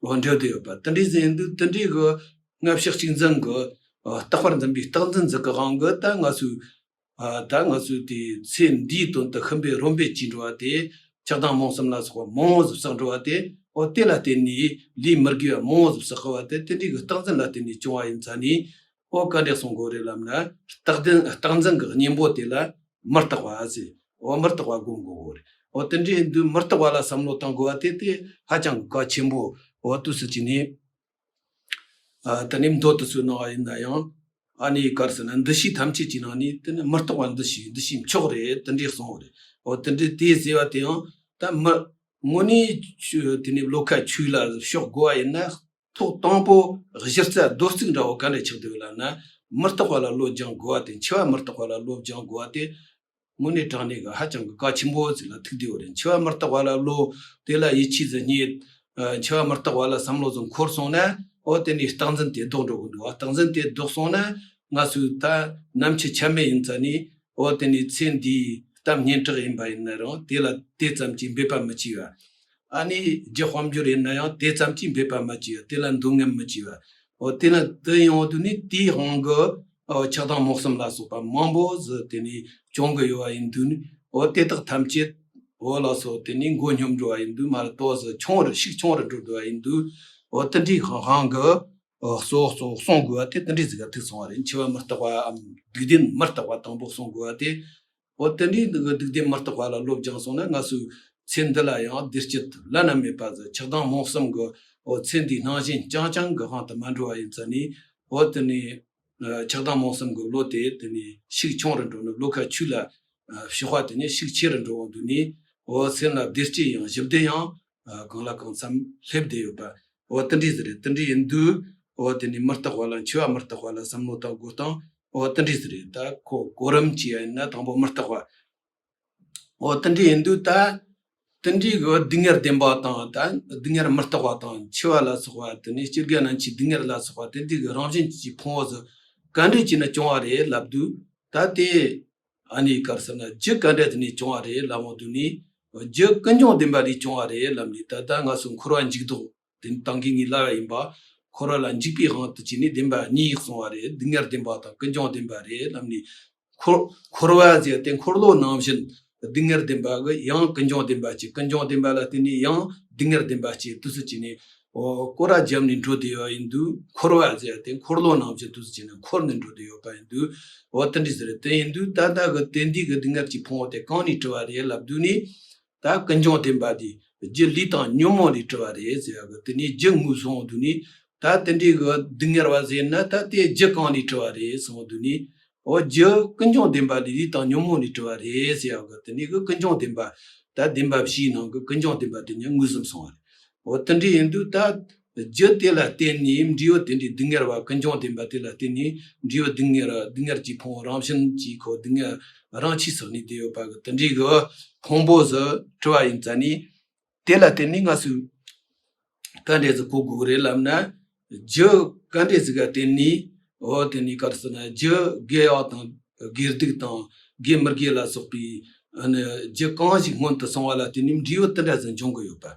འོ་འགྲོ་བསྡད་ཡོད་པ། དེ་འདྲའི་ཟིག་ཡིན་དུས་དེ་འདྲའི་གི་སྔ་ཕྱི་གཅིག་འཛིན་གྱི་རྟག་པར་འཛིན་པའི་རྟག་འཛིན་ཟིག་གི་དབང་གིས་ད་ང་ཚོས། ཨ་ད་ང་ཚོས་དེ་ཚེ་འདིའི་དོན་དུ་ཤིན་པས་རོ་འབད་ཀྱིས་འགྲོ་བ་དེ། ཆགས་སྡང་རྨོངས་གསུམ་ལ་སོགས་པ་མང་བོ་ཟིག་བསགས་འགྲོ་བ་དེ། འོ་དེ་ལ་བརྟེན་ནས་ལས་མི་དགེ་བ་མང་བོ་ཟིག་བསགས་པ་དེ། དེ་འདྲའི་གི་རྟག་འཛིན་ལ་བརྟེན་ནས་བྱུང་བ་ཡིན་ཙང་ནི། འོ་ག་འདྲ་གསུང་དགོས་རེད་ལབ་ན། རྟག་འཛིན་རྟག་འཛིན་གྱི་གཉེན་པོ་དེ་ལ་མི་རྟག་པ་ཟེར། འོ་མི་རྟག་པ་སྒོམ་དགོས་རེད། འོ་དེ་འདྲ་ཡིན་དུས་མི་རྟག་པ་ལ་བསམ་བློ་གཏང་དགོས་པ་དེ་དེ་ཧ་ཅང་གི་གལ་ཆེན་པོ། འོ་དུས་སུ་བྱས་ནས། ཨ་ད་ནི་མདོ་དེ་ཚོའི་ནང་ཡིན་ན་ཡང་། ཨ་ནི་ག་རེ་ཟེར་ན། འདུ་ཤེས་ཐམས་ཅད་ཀྱི་ནང་ནས་དེ་ནི་མི་རྟག་པ་འདུ་ཤེས། འདུ་ཤེས་མཆོག་རེད། དེ་འདྲའི་གསུངས་པ་རེད། འོ་དེ་འདྲའི་དེ་ཟེར་བ་དེ་ཡང་ད་མི་དངོས་གནས་ཆོས་དེ་ནི་བློ་ཁ་ཆོས་ལ་ཕྱོགས་དགོས་པ་ཡིན་ན། ཐོག་དང་པོ་གཞི་རྩ་རྡོ་བརྩིགས་འདྲ་བོ་ག་འདྲ་ཆགས་བསྡད་ཡོད་ལབ་ན། མི་རྟག་པ་ལ་བློ་སྦྱང་དགོས་པ་དེ། འཆི་བ་མི་རྟག་པ་ལ་བློ་སྦྱང་དགོས་པ་དེ། དངོས་གནས་དྲང་གནས་ཀྱི་ཧ་ཅང་གི་གལ་ཆེན་པོ་ཟིག་ལ་ཐུག་བསྡད་ཡོད་རེད། འཆི་བ་མི་རྟག་པ་ལ་བློ། དེ་ལ་ཡིད་ཆེས་སུ་རྙེད། ཨ་འཆི་བ་མི་རྟག་པ་ལ་བསམ་བློ་ཟིག་འཁོར་སོང་ན། འོ་དེ་ནས་རྟག་འཛིན་དེ་ལྡོག་འགྲོ་གི་འདུག། རྟག་འཛིན་དེ་ལྡོག་སོང་ན། ང་ཚོས་ད་ནམ་འཆི་ཆ་མེད་ཡིན་ཙང་ནི། འོ་དེ་ནས་ཚེ་འདིའི་གཏམ་སྙན་གྲགས་ཡིན་པ་ཡིན་ན་རུང་། དེ་ལ་དེ་ཙམ་གྱིས་འབད་པ་མི་བྱེད་པ། ཨ་ནི་རྒྱུ་དཔལ་འབྱོར་ཡིན་ན་ཡང་དེ་ཙམ་གྱིས་འབད་པ་མི་བྱེད་པ། དེ་ལ་འདོད་རྔམ་མི་བྱེད་པ། འོ་དེ་ལ་དེ་ཡོང་དུས་ནི་དེའི་དབང་གིས། འོ་ཆགས་སྡང་རྨོངས་གསུམ་ལ་སོགས་པ་མང་པོ་ཟིག་དེ་ནས་བྱུང་གི་ཡོད་པ་ཡིན་དུས། འོ་དེ་དག་ཐམས་ཅད། འོ་ལགས་སོ། དེ་ནས་མགོ་སྙོམས་འགྲོ་བ་ཡིན་དུས། མར་ཏོག་ཙམ་ཆུང་རུ་ཤུགས་ཆུང་རུ་འགྲོ་འགྲོ་བ་ཡིན་དུས། འོ་དེ་འདྲའི་དབང་གིས། འོ་གཙོ་བོ་གཙོ་བོ་གསུང་དགོས་པ་དེ་དེ་འདྲའི་ཟིག་ག་ཐུག་སོང་བ་རེད། འཆི་བ་མི་རྟག་པའམ་སྡུག་བདེན་མི་རྟག་པ་དང་པོ་གསུང་དགོས་པ་དེ། འོ་དེ་འདྲའི་སྡུག་བདེན་མི་རྟག་པ་ལ་བློ་སྦྱངས་སོང་ན། ང་ཚོའི་ཚེ་འདི་ལ་ཡང་བདེ་སྐྱིད་བླ་ན་མེད་པ་ཟིག། ཆགས་སྡང་རྨོངས་གསུམ་གྱི་འོ་ཚེ་འདིའི་སྣང་ཞེན་རྐྱང་རྐྱང་གི་དབང་དུ་མ་འགྲོ་བ་ཡིན་ཙང་ནི། འོ་དེ་ནས་ཨ་ཆགས་སྡང་རྨོངས་གསུམ་གྱི་བློ་དེ་དེ་ནས་ཤུགས་ཆུང་རུ་འགྲོ་ནས། བློ་ཁ་ཆོས་ལ་ཨ་ཕྱོགས་པ་དེ་ནས་ཤུགས་ཆེ་རུ་འགྲོ་འོང་དུས་ནས། འོ་སེམས་ལ་བདེ་སྐྱིད་ཡང་ཞི་བདེ་ཡང་ཨ་གང་ལ་གང་འཚམ་སླེབས་བསྡད་ཡོད་པ། འོ་དེ་འདྲའི་ཟིག་རེད། དེ་འདྲའི་ཡིན་དུས། འོ་དེ་ནས་མི་རྟག་པ་ལ། འཆི་བ་མི་རྟག་པ་ལ་བསམ་བློ་བཏང་དགོས་སྟངས། འོ་དེ་འདྲའི་ཟིག་རེད། ད་ཁོ་གོ་རིམ་བྱས་ཡིན་ན་དང་པོ་མི་རྟག་པ། འོ་དེ་འདྲའི་ཡིན་དུས་ད་དེ་འདྲའི་གི་སྡུག་བསྔལ་བདེན་པ་དང་། ད་སྡུག་བསྔལ་མི་རྟག་པ་དང་། འཆི་བ་ལ་སོགས་པ། དེ་ནས་སྐྱེ་རྒ་ན་འཆིའི་སྡུག་བསྔལ་ལ་སོགས་པ་དེ་འདྲའི་གི་རང་བཞིན་གྱི་ཕུང་པོ་ཟིག་ག་འདྲ་བྱས་ནས་བྱུང་བ་རེད་ལབ་དུས། ད་དེ་ཨ་ནི་ག་རེ་ཟེར་ན། རྒྱུ་ག་འདྲ་བྱས་ནས་བྱུང་བ་རེད་ལབ་འོང་དུས་ནི། རྒྱུ་ཀུན་འབྱུང་བདེན་པ་ལས་བྱུང་བ་རེད་ལབ་ནས། ད་ལྟ་ང་ཚོ་འཁོར་བ་འཇུག་ལྡོག་དེ་བཏང་གི་ངས་ལབ་པ་ཡིན་པ། འཁོར་བ་ལ་འཇུག་པའི་དབང་དུ་བྱས་ནས་བདེན་པ་གཉིས་གསུངས་པ་རེད། སྡུག་བསྔལ་བདེན་པ་དང་ཀུན་འབྱུང་བདེན་པ་རེད་ལབ་ནས། འཁོར་འཁོར་བ་ཟེར་ཏེ་འཁོར་ལོ་ནང་བཞིན་སྡུག་བསྔལ་བདེན་པ་གི་ཡང་ཀུན་འབྱུང་བདེན་པ་གཅིག་ཀུན་འབྱུང་བདེན་པ་ལ་བརྟེན་ནས་ཡང་སྡུག་བསྔལ་བདེན་པ་གཅིག་དུས་སུ་བྱས་ནས། འོ་སྐོར་ར་བརྒྱབ་ནས་འགྲོ་བསྡད་ཡོད་ཡིན་དུས། འཁོར་བ་ཟེར་ཏེ་འཁོར་ལོ་ནང་བཞིན་དུས་སུ་བྱས་ནས་འཁོར་ནས་འགྲོ་བསྡད་ཡོད་པ་ཡིན་དུས། འོ་དེ་འདྲ་ཟེར། དེ་ཡིན་དུས་ད་ལྟ་གི་དེ་འདི་གི་སྡུག་བསྔལ་གྱི་ཕུང་པོ་དེ་གང་ནས་གྲུབ་པ་རེད་ལབ་དུས་ནི། ད་ཀུན་འབྱུང་བདེན་པ་དེ་རྒྱུ་ལུས་དང་ཉོན་མོངས་ལས་གྲུབ་པ་རེད་ཟེར་ཡག་གི་དེ་ནས་རྒྱུ་ངོས་བཟུང་དུས་ནི། ད་དེ་འདྲའི་གི་སྡུག་བསྔལ་བ་ཟེར་ན་ད་དེ་རྒྱུ་གང་ལས་གྲུབ་པ་རེད་གསུངས་དུས་ནི། འོ་རྒྱུ་ཀུན་འབྱུང་བདེན་པ་ལས་ལུས་དང་ཉོན་མོངས་ལས་གྲུབ་པ་རེད་ཟེར་ཡག་གི་དེ་ནས་གི་ཀུན་འབྱུང་བདེན་པ། ད་བདེན་པ་བཞིའི་ནང་གི་ཀུན་འབྱུང་བདེན་པ་དེ་ཉིད་ངོས་བཟུང་སོང་བ་རེད། འོ་དེ་འདྲ་ཡིན་དུས་ད་རྒྱུ་དེ་ལ་བརྟེན་ནས་འབྲས་བུ་དེ་འདྲའི་སྡུག་བསྔལ་བ་ཀུན་འབྱུང་བདེན་པ་དེ་ལ་བརྟེན་ནས་འབྲས་བུ་སྡུག་བསྔལ་སྡུག་བསྔལ་གྱི་ཕུང་པོ་རང་བཞིན་གྱིས་ཁོ་སྡུག་བསྔལ་རང་ཆས་སུ་གནས་བསྡད་ཡོད་པ་གི་དེ་འདྲའི་གི་ཕུང་པོ་ཟིག་གྲུབ་པ་ཡིན་ཙང་ནི། དེ་ལ་བརྟེན་ནས་ང་ཚོས་ག་འདྲ་ཟིག་གོ་དགོས་རེད་ལབ་ན། རྒྱུ་ག་འདྲ་ཟིག་ག་བརྟེན་ནས། འོ་དེ་ནས་ག་རེ་ཟེར་ན། རྒྱུ་དགེ་བ་དང་དགེ་སྡིག་དང་དགེ་མི་དགེ་ལ་སོགས་པའི་ཨ་ནི་རྒྱུ་གང་ཞིག་སྔོན་དུ་སོང་བ་ལ་བརྟེན་ནས་འབྲས་བུ་དེ་འདྲ་ཟིག་འབྱུང་གི་ཡོད་པ།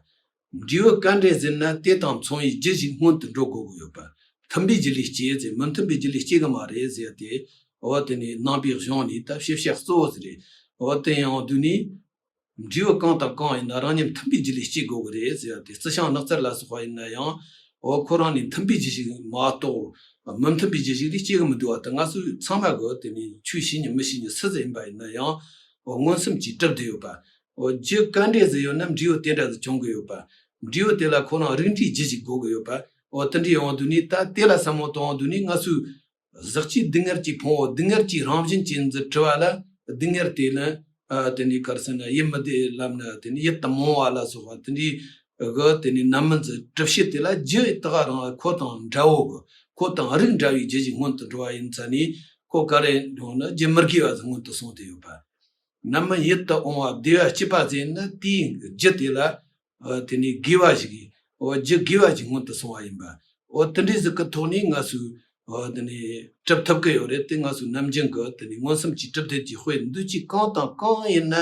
འབྲས་བུ་ག་འདྲ་ཟིག་ན་དེ་དང་མཚུངས་པའི་རྒྱུ་ཞིག་སྔོན་དུ་འགྲོ་དགོས་ཀྱི་ཡོད་པ། མཐུན་པའི་རྒྱུ་ལས་སྐྱེ་ཟེར། མི་མཐུན་པའི་རྒྱུ་ལས་སྐྱེ་གི་མ་རེད་ཟེར་ཏེ། འོ་དེ་ནས་ནང་པའི་གཞུང་ནས་ད་བཤད་བྱ་གཙོ་བོ་ཟིག་རེད། འོ་དེ་ཡང་དུས་ནས། འབྲས་བུ་གང་དང་གང་ཡིན་ན་རང་ཉིད་མཐུན་པའི་རྒྱུ་ལས་སྐྱེ་དགོས་ཀྱི་རེད་ཟེར་ཏེ། རྩི་ཤིང་ནགས་ཚལ་ལ་སོགས་པ་ཡིན་ན་ཡང་། འོ་ཁོ་རང་ནས་མཐུན་པའི་རྒྱུ་ཞིག་མ་གཏོགས་མི་མཐུན་པའི་རྒྱུ་ཞིག་ལས་སྐྱེ་གི་མི་འདུག་པ། དེ་ང་ཚོས་ཚང་མ་གི་དེ་ནས་ཆོས་ཤེས་མཁན་མི་ཤེས་མཁན་སུ་ཟིག་ཡིན་པ་ཡིན་ན་ཡང་། འོ་མངོན་སུམ་གྱིས་གྲུབ་བསྡད་ཡོད་པ། འོ་རྒྱུ་ག་འདྲ་ཟིག་ཡོད་ན་འབྲས་བུ་དེ་འདྲ་ཟིག་འབྱུང་གི་ཡོད་པ། འབྲས་བུ་དེ་ལ་ཁོ་རང་རིགས་འདྲའི་རྒྱུ་ཞིག་དགོས་གི་ཡོད་པ། འོ་དེ་འདྲ་ཡོང་དུས་ནས་ད་དེ་ལ་བསམ་བློ་གཏོང་དུས་ནས་ང་ཚོས། ཟག་བཅས་སྡུག་བསྔལ་གྱི་ཕུང་པོ་སྡུག་བསྔལ་གྱི་རང་བཞིན་ཅན་ཟིག་གྲུབ་པ་ལ། སྡུག་བསྔལ་དེ་ལ། ཨ་དེ་ནས་ག་རེ་ཟེར་ན། ཡིད་མི་བདེ་ལབ་ན། དེ་ནས་ཡིད་དུ་མི་འོང་བ་ལ་སོགས་པ་དེ་འདྲའི་གི་དེ་ནས་རྣམ་སྨིན་ཟིག་གྲུབ་བྱེད་དེ་ལ་རྒྱུ་ད་ག་རང་ཁོ་དང་འདྲ་བོ་གི། ཁོ་དང་རིགས་འདྲ་བའི་རྒྱུ་ཞིག་སྔོན་དུ་འགྲོ་བ་ཡིན་ཙང་ནས། ཁོ་ག་རེ་འགྲོ་ན་རྒྱུ་མི་དགེ་བ་ཟིག་སྔོན་དུ་སོང་སྟེ་ཡོད་པ། རྣམ་སྨིན་ཡིད་དུ་འོང་བ་བདེ་བ་སྐྱིད་པ་ཟེར་ན་དེའི་རྒྱུ་དེ་ལ། ཨ་དེ་ནས་དགེ་བ་ཞིག་གིས། འོ་རྒྱུ་དགེ་བ་ཞིག་སྔོན་དུ་སོང་བ་ཡིན་པ། འོ་དེ་འདྲའི་ཟིག་གི་ཐོག་ནས་ང་ཚོས། འོ་དེ་ནས་གྲུབ་ཐུབ་ཀྱི་ཡོད་རེད་དེ། ང་ཚོས་ནམ་རྒྱུན་གྱི་དེ་ནས་མངོན་སུམ་གྱིས་གྲུབ་བསྡད་ཀྱི་དཔེ་འདུས་བྱས་གང་དང་གང་ཡིན་ན།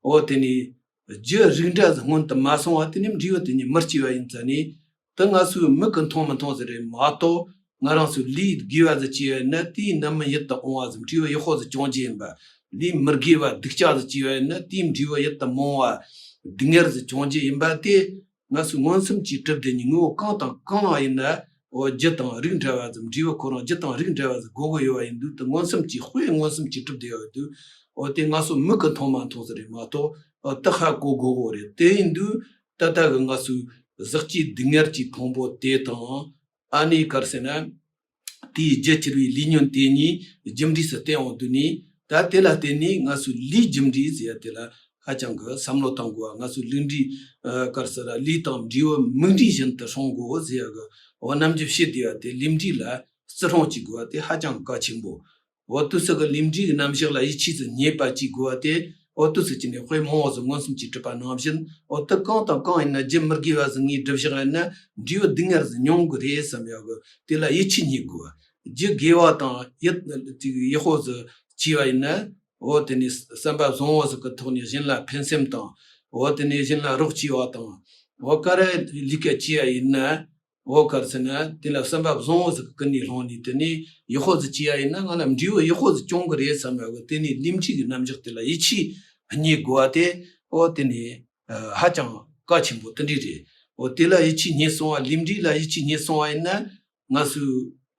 འོ་དེ་ནས་རྒྱུ་རིགས་འདྲ་ཟིག་སྔོན་དུ་མ་སོང་བ་དེ་ནས་འབྲས་བུ་དེ་ཉིད་མི་སྐྱེ་བ་ཡིན་ཙང་ནས། དེ་ང་ཚོའི་མིག་གིས་མཐོང་མི་མཐོང་ཟིག་རེད་མ་གཏོགས། ང་རང་ཚོས་ལས་དགེ་བ་ཟིག་བྱས་པ་ཡིན་ན་དེའི་རྣམ་སྨིན་ཡིད་དུ་འོང་བ་ཟིག་འབྲས་བུ་ཡག་པོ་ཟིག་འབྱུང་རྒྱུ་ཡིན་པ། ལས་མི་དགེ་བ་སྡིག་ཅག་ཟིག་བྱས་པ་ཡིན་ན་དེའི་འབྲས་བུ་ཡིད་དུ་མི་འོང་བ་སྡུག་བསྔལ་ཟིག་འབྱུང་རྒྱུ་ཡིན་པ་དེ། ང་ཚོས་མངོན་སུམ་གྱིས་གྲུབ་བསྡད་ནས་དངོས་པོ་གང་དང་གང་ཡིན་ན། འོ་རྒྱུ་དང་རིགས་འདྲ་བ་ཟིག་འབྲས་བུ་ཁོ་རང་རྒྱུ་དང་རིགས་འདྲ་བ་ཟིག་དགོས་ཀྱི་ཡོད་པ་ཡིན་དུས། དེ་མངོན་སུམ་གྱིས་དཔེ་མངོན་སུམ་གྱིས་གྲུབ་བསྡད་ཡོད་དུས། འོ་དེ་ང་ཚོ་མིག་གིས་མཐོང་མ་མཐོང་ཟིག་རེད་མ་གཏོགས། འོ་དེ་ཧ་གོ་དགོས་གོ་རེད། དེ་ཡིན་དུས་ད་ལྟ་གི་ང་ཚོའི་ཟག་བཅས་སྡུག་བསྔལ་གྱི་ཕུང་པོ་དེ་དང་། ཨ་ནི་ག་རེ་ཟེར་ན། དེའི་རྒྱུ་གྱུར་པའི་ལས་ཉོན་དེ་གཉིས་རྒྱུ་འབྲས་སུ་བསྟན་འོང་དུས་ནས། ད་དེ་ལ་བརྟེན་ནས་ང་ཚོའི་ལས་རྒྱུ་འབྲས་ཟེར་ཡ་དེ་ལ་ཧ་ཅང་གི་བསམ་བློ་གཏང་དགོས་པ། ང་ཚོའི་ལས་འབྲས། ཨ་ག་རེ་ཟེར། ལས་དང་འབྲས་བུ་མིག་འབྲས་བཞིན་དུ་སྲུང་དགོས་ཟེར་ཡ་གི། འོ་ནམ་རྒྱུན་བཤད་བསྡད་པ་དེ། ལས་འབྲས་ལ་བརྩི་སྲུང་བྱེད་དགོས་པ་དེ་ཧ་ཅང་གལ་ཆེན་པོ། འོ་དུས་སུ་གི་ལས་འབྲས་ཀྱི་རྣམ་གཞག་ལ་ཡིད་ཆེས་སུ་ངེས་པ་བྱེད་དགོས་པ་དེ། འོ་དུས་སུ་བྱས་ནས་དཔེ་མང་བོ་ཟིག་མངོན་སུམ་གྱིས་གྲུབ་པ་ནང་བཞིན། འོ་དེ་གང་དང་གང་ཡིན་ན་རྒྱུ་མི་དགེ་བ་ཟིག་ངས་བསྒྲུབས་བཞག་ཡིན་ན་འབྲས་བུ་སྡུག་བསྔལ་ཟིག་མྱོང་གི་རེད་བསམ་ཡག་གི་དེ་ལ་ཡིད་ཆེས་རྙེད་དགོས་པ། རྒྱུ་དགེ་བ་དང་ཡིད་ཅིག་ཡག་པོ་ཟིག་བྱས་པ་ཡིན་ན། འོ་དེ་ནས་བསམ་པ་བཟང་བོ་ཟིག་གི་ཐོག་ནས་གཞན་ལ་ཕན་སེམས་དང་། འོ་དེ་ནས་གཞན་ལ་རོགས་བྱས་པ་དང་། འོ་ག་རེ་ལས་ཀ་བྱས་པ་ཡིན་ན། འོ་ག་རེ་ཟེར་ན། དེ་ལ་བསམ་པ་བཟང་བོ་ཟིག་གི་ཀུན་ནས་བསླངས་ནས། དེ་ནས་ཡག་པོ་ཟིག་བྱས་པ་ཡིན་ན་ང་ལ་འབྲས་བུ་ཡག་པོ་ཟིག་འབྱུང་གི་རེད་བསམ་ཡག་གི་དེ་ནས་ལས་འབྲས་ཀྱི་རྣམ་གཞག་དེ་ལ་ཡིད་ཆེས་རྙེད་དགོས་པ་དེ། འོ་དེ་ནས་ཨ་ཧ་ཅང་གལ་ཆེན་པོ་དེ་འདྲ་རེད། འོ་དེ་ལ་ཡིད་ཆེས་རྙེད་སོང་བ། ལས་འབྲས་ལ་ཡིད་ཆེས་རྙེད་སོང་བ་ཡིན་ན། ང་ཚོས་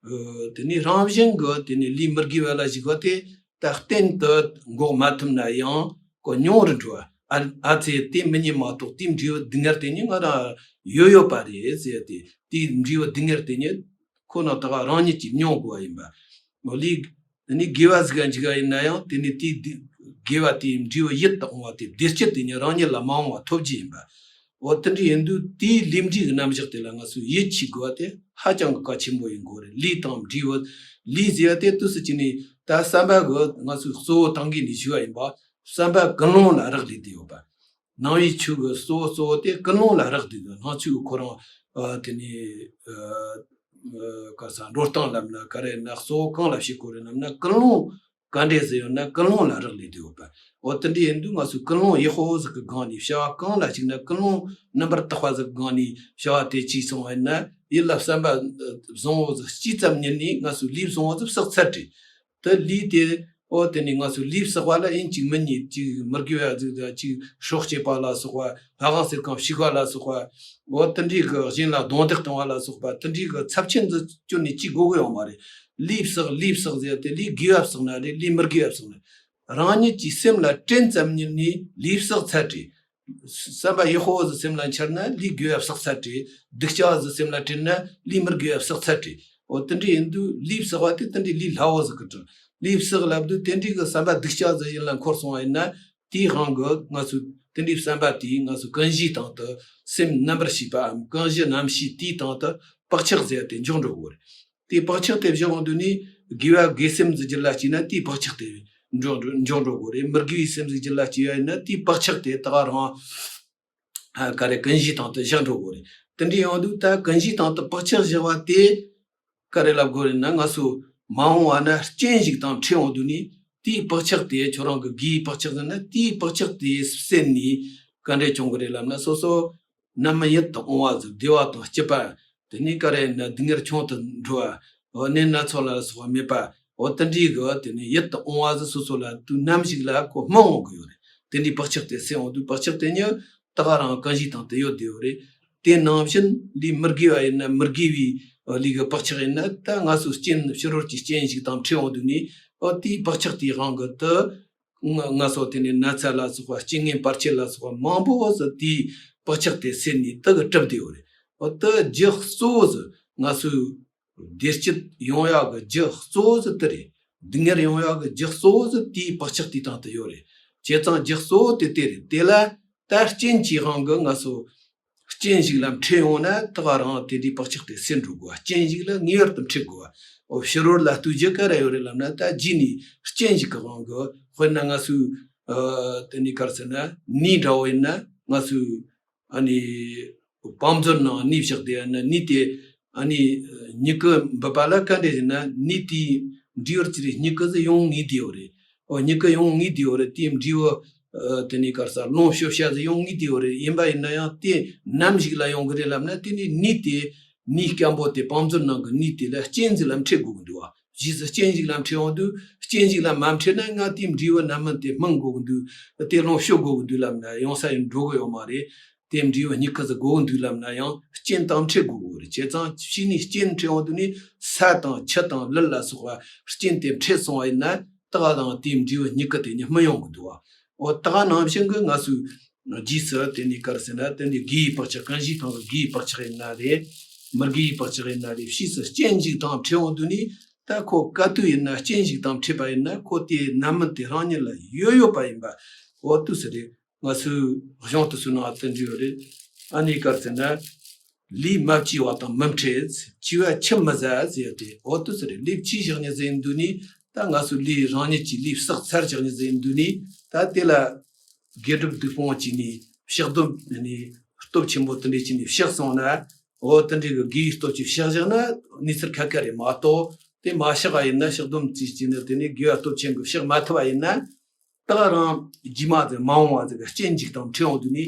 ཨ་དེ་ནས་རང་བཞིན་གྱིས་དེ་ནས་ལས་མི་དགེ་བ་ལ་ཞུགས་པ་དེ། ད་གཏན་དུ་འགོག་མ་ཐུབ་ན་ཡང་ཁོ་ཉུང་རུ་འགྲོ་བ། ཨ་ཨ་ཙི། དེ་མི་ཉན་མ་གཏོགས་དེའི་འབྲས་བུ་སྡུག་བསྔལ་དེ་ཉིད་ང་རང་ཡོད་ཡོད་པ་རེད་ཟེར་ཏེ། དེའི་འབྲས་བུ་སྡུག་བསྔལ་དེ་ཉིད་ཁོ་ན་ད་ག་རང་ཉིད་ཀྱིས་མྱོང་དགོས་པ་ཡིན་པ། འོ་ལས་དེ་ནས་དགེ་བ་ཟིག་ག་འཇུག་ག་ཡིན་ན་ཡང་། དེ་ནས་དེའི་དགེ་བ་དེའི་འབྲས་བུ་ཡིད་དུ་འོང་བ་དེ། བདེ་སྐྱིད་དེ་ཉིད་རང་ཉིད་ལ་མ་འོངས་པ་ཐོབ་རྒྱུ་ཡིན་པ། འོ་དེ་འདྲ་ཡིན་དུས་དེའི་ལས་འབྲས་ཀྱི་རྣམ་གཞག་དེ་ལ་ང་ཚོས་ཡིད་ཆེས་དགོས་པ་དེ་ཧ་ཅང་གི་གལ་ཆེན་པོ་ཡིན་དགོས་རེད། ལས་དང་འབྲས་བུ། ལས་ཟེར་བ་དེ་དུས་སུ་བྱས་ནས་ད་བསམ་པ་གི་ང་ཚོས་གཙོ་བོ་ཏང་གི་ནས་ཞུ་བ་ཡིན་པ། བསམ་པ་ཀུན་སློང་ལ་རག་ལས་བསྡད་ཡོད་པ། ནང་པའི་ཆོས་ཀྱི་གཙོ་བོ་གཙོ་བོ་དེ་ཀུན་སློང་ལ་རག་བསྡད་ཡོད། ནང་ཆོས་ཀྱི་ཁོ་རང་ཨ་དེ་ནས་ཨ་ཨ་ག་ས་འགྲོ་སྟངས་ལབ་ན་ག་རེ་ན། གཙོ་བོ་གང་ལ་བྱེད་དགོས་རེད་ལབ་ན། ཀུན་སློང་ ག་འདྲས་ཟིག་ཡོད་ན་ཀུན་སློང་ལ་རག་ལས་བསྡད་ཡོད་པ། འོ་དེ་འདྲས་ཡིན་དུས་ང་ཚོས་ཀུན་སློང་ཡག་པོ་ཟིག་གི་སྒང་ནས་བྱ་བ་གང་ལ་གཅིག་ན་ཀུན་སློང་རྣམ་པར་དག་པ་ཟིག་གི་སྒང་ནས་བྱ་བ་དེ་བྱས་སོང་བ་ཡིན་ན། ཡིད་ལ་བསམ་པ་བཟང་བོ་ཟིག་སྐྱེས་ཙམ་ཉིད་ནས་ང་ཚོས་ལས་བཟང་བོ་ཟིག་བསགས་ཚར་རེད། དེ་ལས་དེ། འོ་དེ་ནས་ང་ཚོས་ལས་བསགས་པ་ལ་ཡིན་གཅིག་མིན་གཉིས་གཅིག་མི་དགེ་བ་ཟིག་དང་གཅིག་སྲོག་བཅད་པ་ལ་སོགས་པ། ལྷ་ཁང་གསེར་ཁང་བཤིག་པ་ལ་སོགས་པ། འོ་དེ་འདྲའི་གི་གཞན་ལ་རྡུང་རྡེག་གཏོང་བ་ལ་སོགས་པ་དེ་འདྲའི་གི་ཚབས་ཆེན་ཟིག་བསྐྱུར་ནས་བྱེད་དགོས་གི་ཡོད་མ་རེད། ལས་བསགས་ལས་བསགས་ཟེར་ཏེ་ལས་དགེ་བ་བསགས་ན་རེད། ལས་མི་དགེ་བ་བསགས་ན། རང་ཉིད་ཀྱི་སེམས་ལ་དྲན་ཙམ་ཉིད་ནས་ལས་བསགས་ཚར་རེད། བསམ་པ་ཡག་པོ་ཟིག་སེམས་ལ་འཆར་ན་ལས་དགེ་བ་བསགས་ཚར་རེད། སྡིག་ཅག་ཟིག་སེམས་ལ་དྲན་ན་ལས་མི་དགེ་བ་བསགས་ཚར་རེད། འོ་དེ་འདྲ་ཡིན་དུས་ལས་བསགས་པ་དེ་དེ་འདྲའི་ལས་སླ་བོ་ཟིག་གི་གྲས། ལས་བསགས་ལབ་དུས་དེ་འདྲའི་གི་བསམ་པ་སྡིག་ཅག་ཟིག་ཡིད་ལ་འཁོར་སོང་བ་ཡིན་ན། དེའི་དབང་གིས་ང་ཚོས་དེ་འདྲའི་བསམ་པ་དེས་ང་ཚོ་ཀུན་གཞིའི་སྟེང་དུ་སེམས་རྣམ་པར་ཤེས་པའམ་ཀུན་གཞི་རྣམ་ཤེས་དེའི་སྟེང་དུ་བག་ཆགས་ཟེར་ཡ་དེ་འཇོག་འགྲོ་གི་རེད། དེའི་བག་ཆགས་དེ་བཞག་འོང་དུས་ནི་དགེ་བ་དགེ་སེམས་ཟེར་རྒྱུ་ལ་སྐྱེས་ན་དེའི་བག་ཆགས་དེ་འཇོག་འགྲོ་འཇོག་འགྲོ་གི་རེད། མི་དགེ་བའི་སེམས་ཟེར་རྒྱུ་ལ་སྐྱེས་པ་ཡིན་ན་དེའི་བག་ཆགས་དེ་ད་ག་རང་། ཨ། ག་རེ་ཀུན་གཞིའི་སྟེང་དུ་བཞག་འགྲོ་གི་རེད། དེ་འདྲ་ཡོང་དུས་ད་ཀུན་གཞིའི་སྟེང་དུ་བག་ཆགས་བཞག་པ་དེ་ག་རེ་ལབ་དགོས་རེད་ན། ང་ཚོ་མ་འོངས་པ་ན་རྐྱེན་ཞིག་དང་འཕྲད་འོང་དུས་ནི་དེའི་བག་ཆགས་དེ་ཁྱོད་རང་གི་དགེ་བའི་བག་ཆགས་ཟེར་ན་དེའི་བག་ཆགས་དེ་སེལ་ནས་ག་འདྲས་བྱུང་གི་རེད་ལབ་ན། སོ་སོ་རྣམ་སྨིན་ཡིད་དུ་འོང་བ་ཟིག་བདེ་བ་དང་སྐྱིད་པ། དེ་ནས་ག་རེ་ན་སྡུག་བསྔལ་ཆུང་དུ་འགྲོ་བ། འོ་ནད་སྣ་ཚོགས་ལ་སོགས་པ་མེད་པ། འོ་དེ་འདྲའི་གི་དེ་ནས་ཡིད་དུ་འོང་བ་ཟིག་སོ་སོ་ལ་དུས་ནམ་ཞིག་ལ་ཁོ་སྨིན་འོང་གི་ཡོད་རེད། དེ་འདྲའི་བག་ཆགས་དེ་སད་འོང་དུས་བག་ཆགས་དེ་ཉིད་ད་ག་རང་ཀུན་གཞིའི་སྟེང་དུ་ཡོད་བསྡད་ཡོད་རེད། དེ་ནང་བཞིན་ལས་མི་དགེ་བ་ཡིན་ན་མི་དགེ་བའི་ལས་ཀྱི་བག་ཆགས་ཡིན་ན། ད་ང་ཚོ་རྐྱེན་ཕྱི་རོལ་གྱི་རྐྱེན་ཞིག་དང་འཕྲད་འོང་དུས་ནས། འོ་དེའི་བག་ཆགས་དེའི་དབང་གིས་དུ་ང་ང་ཚོ་དེ་ནས་ན་ཚ་ལ་སོགས་པ་རྐྱེན་ངན་བར་ཆད་ལ་སོགས་པ་མང་པོ་ཟིག་དེའི་བག་ཆགས་དེ་སད་ནས་དུ་གི་གྲུབ་བསྡད་ཡོད་རེད། འོ་དུ་རྒྱུ་གཙོ་བོ་ཟིག་ང་ཚོའི་བདེ་སྐྱིད་ཡོང་ཡག་གི་རྒྱུ་གཙོ་བོ་ཟིག་དེ་རེད། སྡུག་བསྔལ་ཡོང་ཡག་གི་རྒྱུ་གཙོ་བོ་ཟིག་དེའི་བག་ཆགས་དེའི་སྟེང་དུ་ཡོད་རེད། བྱས་ཙང་རྒྱུ་གཙོ་བོ་དེ་དེ་རེད། དེ་ལ་ད་རྐྱེན་གྱི་དབང་གིས་ང་ཚོ་རྐྱེན་ཞིག་ལ་འཕྲད་ཡོང་ན་ད་ག་རང་དེ་འདྲའི་བག་ཆགས་དེ་སད་འགྲོ་དགོས། རྐྱེན་ཞིག་ལ་ངེས་པར་དུ་འཕྲད་དགོས། འོ་ཕྱི་རོལ་ལ་ལྟོས་རྒྱུ་ག་རེ་ཡོད་རེད་ལབ་ན། ད་རྗེས་ནས་རྐྱེན་ཞིག་གི་དབང་གིས། དཔེར་ན་ང་ཚོའི་ཨ་དེ་ནས་ག་རེ་ཟེར་ན་ནས་འདྲ་བོ་ཡིན་ན། ང་ཚོའི་ཨ་ནི་བང་མཛོད་ནང་ནས་བཞག་བསྡད་ཡ་ན་ནས་དེ་ཨ་ནི་མྱུ་གུ་འབུད་པ་ལ་ག་འདྲས་ཡིན་ན། ནས་དེའི་འབྲས་བུར་གྱུར་པའི་མྱུ་གུ་ཟིག་ཡོང་ངེས་བསྡད་ཡོད་རེད། འོ་མྱུ་གུ་ཡོང་ངེས་བསྡད་ཡོད་རེད། དེའི་འབྲས་བུ་ཨ་དེ་ནས་ག་རེ་ཟེར་ལོངས་སྤྱོད་བྱ་ཟིག་ཡོང་ངེས་བསྡད་ཡོད་རེད། ཡིན་པ་ཡིན་ན་ཡང་དེ་ནམ་ཞིག་ལ་ཡོང་གི་རེད་ལབ་ན། དེ་ནས་ནས་དེ་ནས་སྐམ་པོ་དེ་བང་མཛོད་ནང་གི་ནས་དེ་ལ་རྐྱེན་ཟིག་ལ་འཕྲད་དགོས་ཀྱི་འདུག་བ། རྗེས་སུ་རྐྱེན་ཞིག་ལ་འཕྲད་འོང་དུས་རྐྱེན་ཞིག་ལ་མ་འཕྲད་ན་ང་དེའི་འབྲས་བུ་ནམ་མིན་དེ་སྨིན་དགོས་ཀྱི་འདུག་དེ་ལོངས་སྤྱོད་དགོས་ཀྱི་འདུག་ལབ་ན་ཡོང་ས་ཡིན་འགྲོ་གི་ཡོད་མ་རེད། དེ་འབྲས་བུ་མྱུ་གུ་ཟིག་དགོས་ཀྱི་འདུག་ལབ་ན་ཡང་རྐྱེན་དང་འཕྲད་དགོས་ཀྱི་རེད། བྱས་ཙང་ཕྱིས་ནས་རྐྱེན་འཕྲད་འོང་དུས་ནས་ས་དང་ཆུ་དང་ལུད་ལ་སོགས་པ་རྐྱེན་དེ་འཕྲད་སོང་བ་ཡིན་ན། ད་ག་རང་དེའི་འབྲས་བུ་མྱུ་གུ་དེ་ཉིད་སྨིན་ཡོང་གི་འདུག་བ། འོ་ད་ག་ནང་བཞིན་གྱི་ང་ཚོའི་རྗེས་སུ་དེ་ནས་ག་རེ་ཟེར་ན། དེ་ནས་དགེ་བའི་བག་ཆགས་ཀུན་གཞིའི་སྟེང་གི་དགེ་བའི་བག་ཆགས་ཡིན་ན་རེད། མི་དགེ་བའི་བག་ཆགས་ཡིན་ན་རེད། ཕྱིས་སུ་རྐྱེན་ཞིག་དང་འཕྲད་འོང་དུས་ནས། ད་ཁོ་ག་དུས་ཡིན་ན་རྐྱེན་ཞིག་དང་འཕྲད་པ་ཡིན་ན་ཁོ་དེ་རྣམ་སྨིན་དེ་རང་ཉིད་ལ་ཡོད་ཡོད་པ་ཡིན་པ། འོ་དུས་སུ་རེད། ང་ཚོའི་གཞུང་དུ་སུ་ནང་དུ་འདྲི་ཡོད་རེད། ཨ་ནི་ག་རེ་ཟེར་ན། ལས་མ་བྱས་པ་དང་མི་འཕྲད། བྱས་པ་ཆུད་མི་ཟ་ཟེར་ཡ་དེ་འོ་དུས་སུ་རེད། ལས་བྱས་བཞག་ནས་ཟེར་འདུག་ནི། ད་ང་ཚོ་ལས་རང་ཉིད་ཀྱིས་ལས་བསགས་ཚར་བཞག་ནས་ཟེར་འདུག་ནི། ད་དེ་ལ་དགེ་སྒྲུབ་སྡིག་སྤོང་བྱས་ནས་ཕྱག་སྡོམ་ནི་སྟོབས་ཆེན་པོ་དེ་འདྲས་བྱས་ནས་བཤགས་སོང་ན། འོ་དེ་འདྲས་ཀྱི་དགེ་བའི་སྟོབས་ཀྱིས་བཤགས་བཞག་ན་གནས་ཚུལ་ཁ་ཁ་རེད་མ་གཏོགས། དེ་མ་བཤགས་པ་ཡིན་ན། ཕྱག་སྡོམ་བྱས་བྱས་ནས་དེ་ནས་དགེ་བ་སྟོབས་ཆེན་པོས་བཤགས་མ་ཐུབ་པ་ཡིན་ན། ད་ག་རང་རྗེས་མ་དེ་མ་འོངས་པ་དེ་ག་རྐྱེན་ཞིག་དང་འཕྲད་འོང་དུས་ནི་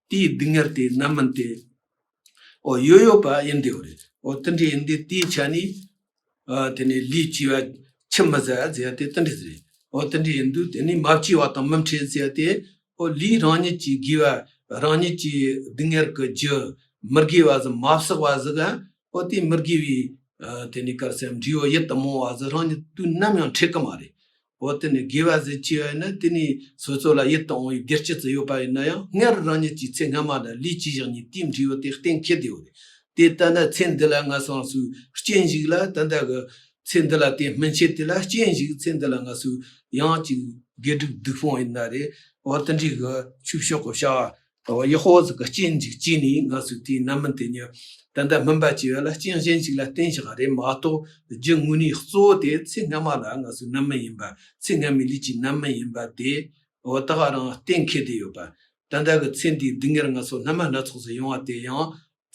དེའི་སྡུག་བསྔལ་དེ་རྣམ་སྨིན་དེ་འོ་ཡོད་ཡོད་པ་ཡིན་བསྡད་ཡོད་རེད། འོ་དེ་འདྲ་ཡིན་དུས་དེའི་ཆ་ནས་ཨ་དེ་ནས་ལས་བྱས་པ་ཆུད་མི་ཟ་ཟེར་ཡ་དེ་དེ་འདྲ་ཟིག་རེད། འོ་དེ་འདྲ་ཡིན་དུས་དེ་ནས་མ་བྱས་པ་དང་མི་འཕྲད་ཟེར་ཡ་དེ། འོ་ལས་རང་ཉིད་ཀྱིས་དགེ་བ་རང་ཉིད་ཀྱིས་སྡུག་བསྔལ་གྱི་རྒྱུ་མི་དགེ་བ་ཟིག་མ་བསགས་པ་ཟིག་ག་འོ་དེ་མི་དགེ་བའི་ཨ་དེ་ནས་ག་རེ་ཟེར་འབྲས་བུ་ཡིད་དུ་འོང་བ་ཟིག་རང་ཉིད་དུས་ནམ་ཡང་འཕྲད་གི་མ་རེད། འོ་དེ་ནས་དགེ་བ་ཟིག་བྱས་པ་ཡིན་ན་དེ་ནས་སོ་སོ་ལ་ཡིད་དུ་འོང་བའི་བདེ་སྐྱིད་ཟིག་ཡོད་པ་ཡིན་ན་ཡང་སྔར་རང་ཉིད་ཀྱིས་ཚེ་སྔ་མ་ལ་ལས་བྱས་བཞག་ནས་དེའི་འབྲས་བུ་དེ་གཏན་འཁེལ་བསྡད་ཡོད་རེད། དེ་ལྟ་ན་ཚེ་འདི་ལ་ང་ཚོ་རྐྱེན་ཞིག་ལ་ད་ལྟ་གི་ཚེ་འདི་ལ་དེ་སྨིན་བྱེད་དེ་ལ་རྐྱེན་ཞིག་ཚེ་འདི་ལ་ང་ཚོས་ཡང་ཅིག་དགེ་སྒྲུབ་སྡིག་སྤོང་ཡིན་ན་རེད། འོ་དེ་འདྲའི་གི་ཆོས་ཕྱོགས་གི་བྱ་བ། ཡག་པོ་ཟིག་གི་རྐྱེན་ཅིག་བྱས་ནས་ང་ཚོས་དེའི་རྣམ་སྨིན་དེ་ཉིད་ད་ལྟ་སྨིན་པ་བྱས་པ་ལ་རྐྱེན་གཞན་ཞིག་ལ་བརྟེན་བཞག་རེད་མ་གཏོགས། རྒྱུ་དངོས་གནས་གཙོ་བོ་དེ་ཚེ་སྔ་མ་ལ་ང་ཚོའི་རྣམ་སྨིན་ཡིན་པ། ཚེ་སྔ་མའི་ལས་ཀྱི་རྣམ་སྨིན་ཡིན་པ་དེ་འོ་ད་ག་རང་གཏན་འཁེལ་བསྡད་ཡོད་པ། ད་ལྟ་གི་ཚེ་འདིའི་སྡུག་བསྔལ་ང་ཚོ་སྣ་མ་སྣ་ཚོགས་སུ་ཡོང་བ་དེ་ཡང་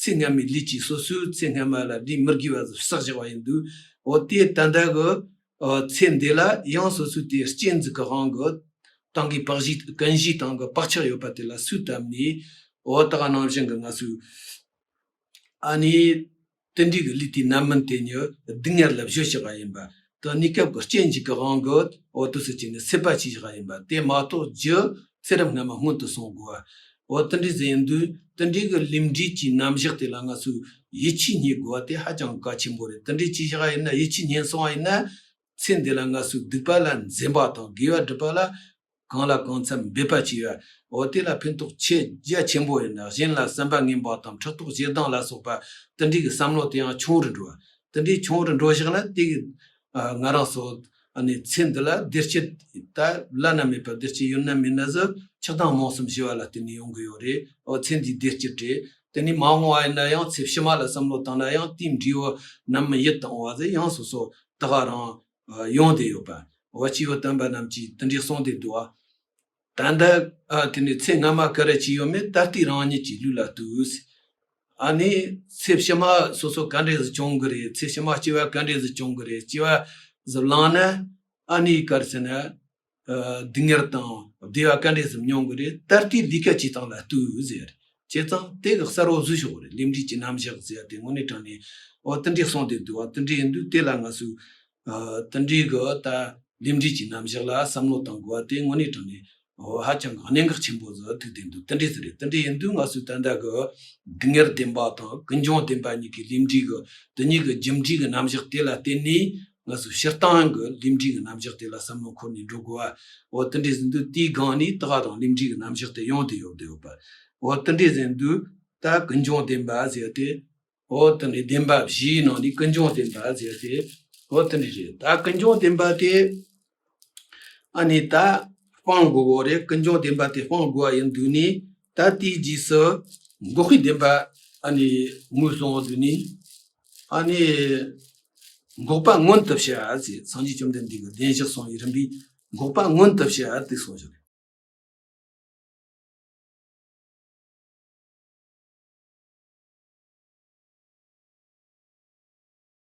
ཚེ་སྔ་མའི་ལས་ཀྱིས། སོ་སོའི་ཚེ་སྔ་མ་ལ་ལས་མི་དགེ་བ་ཟིག་བསགས་བཞག་པ་ཡིན་དུས། འོ་དེ་ད་ལྟ་གི་ ཚེ་འདི་ལ་ཡང་སོ་སོའི་དེ་རྐྱེན་ཟིག་གི་དབང་གིས་ཏང་གི་བག་གཞི་ཀུན་གཞིའི་སྟེང་གི་བག་ཆགས་ཡོད་པ་དེ་ལ་སོས་བཏབ་ནས། འོ་ད་ག་ནང་བཞིན་གི་ང་ཚོའི་ཨ་ནི་དེ་འདྲའི་གི་ལུས་དེའི་རྣམ་སྨིན་དེ་ཉིད་སྡུག་བསྔལ་ལ་བཞོ་བཞག་པ་ཡིན་པ། དེ་གནས་སྐབས་ཀྱི་རྐྱེན་ཞིག་གི་དབང་གིས་འོ་དེ་ཚོ་བྱས་ནས་སྲེད་པ་བྱས་བཞག་པ་ཡིན་པ་དེ་མ་གཏོགས་རྒྱུ་ཚེ་རབས་སྔ་མ་སྔོན་དུ་སོང་དགོས་པ། འོ་དེ་འདྲའི་ཟིག་ཡིན་དུས་དེ་འདྲའི་གི་ལས་འབྲས་ཀྱི་རྣམ་གཞག་དེ་ལ་ང་ཚོས་ཡིད་ཆེས་རྙེད་དགོས་པ་དེ་ཧ་ཅང་གལ་ཆེན་པོ་རེད། དེ་འདྲའི་བྱས་བཞག་པ་ཡིན་ན། ཡིད་ཆེས་རྙེད་སོང་བ་ཡིན་ན། ཚེ་འདི་ལ་ང་ཚོས་སྡིག་པ་ལ་འཛེམ་པ་དང་དགེ་བ་སྒྲུབ་པ་ལ་གང་ལ་གང་འཚམ་འབད་པ་བྱས་པ། འོ་དེ་ལ་ཕན་ཐོགས་ཆེས་རྒྱ་ཆེན་པོ་ཡིན་ན། གཞན་ལ་བསམ་པ་ངན་པ་དང་ཕྲག་དོག་ཞེ་སྡང་ལ་སོགས་པ་དེ་འདྲའི་གི་བསམ་བློ་དེ་ཡང་ཆུང་རུ་འགྲོ་བ། དེ་འདྲའི་ཆུང་རུ་འགྲོ་བཞག་ན་དེ་གི་ཨ་ང་རང་ཚོ་ཨ་ནི་ཚེ་འདི་ལ་བདེ་སྐྱིད་ད་བླ་ན་མེད་པ་བདེ་སྐྱིད་ཡོད་ན་མེད་ན་ཟིག་ཆགས་སྡང་རྨོངས་གསུམ་ཞི་བ་ལ་བརྟེན་ནས་ཡོང་གི་ཡོད་རེད། འོ་ཚེ་འདིའི་བདེ་སྐྱིད་རེད། དེ་ནས་མ་འོངས་པ་ཡིན་ན་ཡང་ཚེ་ཕྱི་མ་ལ་བསམ་བློ་བཏང་ན་ཡང་དེའི་འབྲས་བུ་རྣམ་སྨིན་ཡིད་དུ་འོང་བ་ཟིག་ཡང་སོ་སོ་ད་ག་རང་ཡོང་བསྡད་ཡོད་པ། འོ་སྐྱེས་བུ་དམ་པ་རྣམས་ཀྱིས་དེ་འདྲའི་གསུངས་ཏེ་འདུག་པ། ད་ལྟ་ཨ་དེ་ནས་ཚེ་སྔ་མ་ག་རེ་བྱས་ཡོད་མེད་ད་ལྟའི་རང་ཉིད་ཀྱི་ལུས་ལ་ལྟོས། ཨ་ནི་ཚེ་ཕྱི་མ་སོ་སོ་ག་འདྲས་ཟིག་བྱུང་གི་རེད། ཚེ་ཕྱི་མ་སྐྱེ་བ་ག་འདྲས་ཟིག་བྱུང་གི་རེད། སྐྱེ་བ་ཟིག་བླངས་ན་ཨ་ནི་ག་རེ་ཟེར་ན། ཨ་སྡུག་བསྔལ་དང་བདེ་བ་ག་འདྲས་ཟིག་མྱོང་གི་རེད། ད་ལྟའི་ལས་ཀ་བྱེད་སྟངས་ལ་ལྟོས་ཟེར། བྱས་ཙང་དེ་གི་གསལ་བོ་བཟོས་ཆོག་གི་རེད། ལས་འབྲས་ཀྱི་རྣམ་གཞག་ཟེར་ཡ་དེ་དངོས་གནས་དྲང་གནས་འོ་དེ་འདྲས་གསུངས་ཏེ་འདུག་པ། དེ་འདྲས་ཡིན་དུས་དེ་ལ་ང་ཚོས་ཨ་དེ་འདྲའི་གི་ད་ལས་འབྲས་ཀྱི་རྣམ་གཞག་ལ་བསམ་བློ་གཏང་དགོས་པ་དེ་དངོས་གནས་དྲང་གནས་འོ་ཧ་ཅང་གི་གནད་འགག་ཆེན་པོ་ཟིག་ཐུག་བསྡད་འདུག། དེ་འདྲས་ཟིག་རེད། དེ་འདྲས་ཡིན་དུས་ང་ཚོས་ད་ལྟ་གི་སྡུག་བསྔལ་བདེན་པ་དང་ཀུན་འབྱུང་བདེན་པ་གཉིས་ཀྱི་ལས་འབྲས་གི་དེ་གཉིས་ཀྱི་རྒྱུ་འབྲས་ཀྱི་རྣམ་གཞག་དེ་ལ་བརྟེན་ནས། ང་ཚོས་སྤྱིར་བཏང་གི་ལས་འབྲས་ཀྱི་རྣམ་གཞག་དེ་ལ་བསམ་བློ་འཁོར་ནས་འགྲོ་དགོས་པ། འོ་དེ་འདྲས་ཟིན་དུས་དེའི་སྒང་ནས་ད་ག་རང་ལས་འབྲས་ཀྱི་རྣམ་གཞག་དེ་ཡོང་དེ་ཡོད་དེ་ཡོད་པ། འོ་དེ་འདྲས་ཟིན་དུས་ད་ཀུན་འབྱུང་བདེན་པ་ཟེར་ཏེ། འོ་དེ་འདྲས་བདེན་པ་བཞིའི་ནང་ནས་ཀུན་འབྱུང་བདེན་པ་ཟེར་ཏེ། འོ་དེ་འདྲས་རེད། ད་ཀུན་འབྱུང་བདེན་པ་དེ་ཨ་ནི་ད་སྤང་དགོས་པ་རེད། ཀུན་འབྱུང་བདེན་པ་དེ་སྤང་དགོས་པ་ཡིན་དུས་ནས་ད་དེའི་རྗེས་སུ་འགོག་པའི་བདེན་པ་ཨ་ནི་ངོས་བཟུང་བ་དུས་ནས་ཨ་ནི། འགོག་པ་མངོན་དུ་བྱ་ཟེར། སངས་རྒྱས་བཅོམ་ལྡན་འདས་ཀྱི་བདེན་བཞི་གསུང་བའི་རིམ་པས་འགོག་པ་མངོན་དུ་བྱ་དེ་གསུངས་བཞག་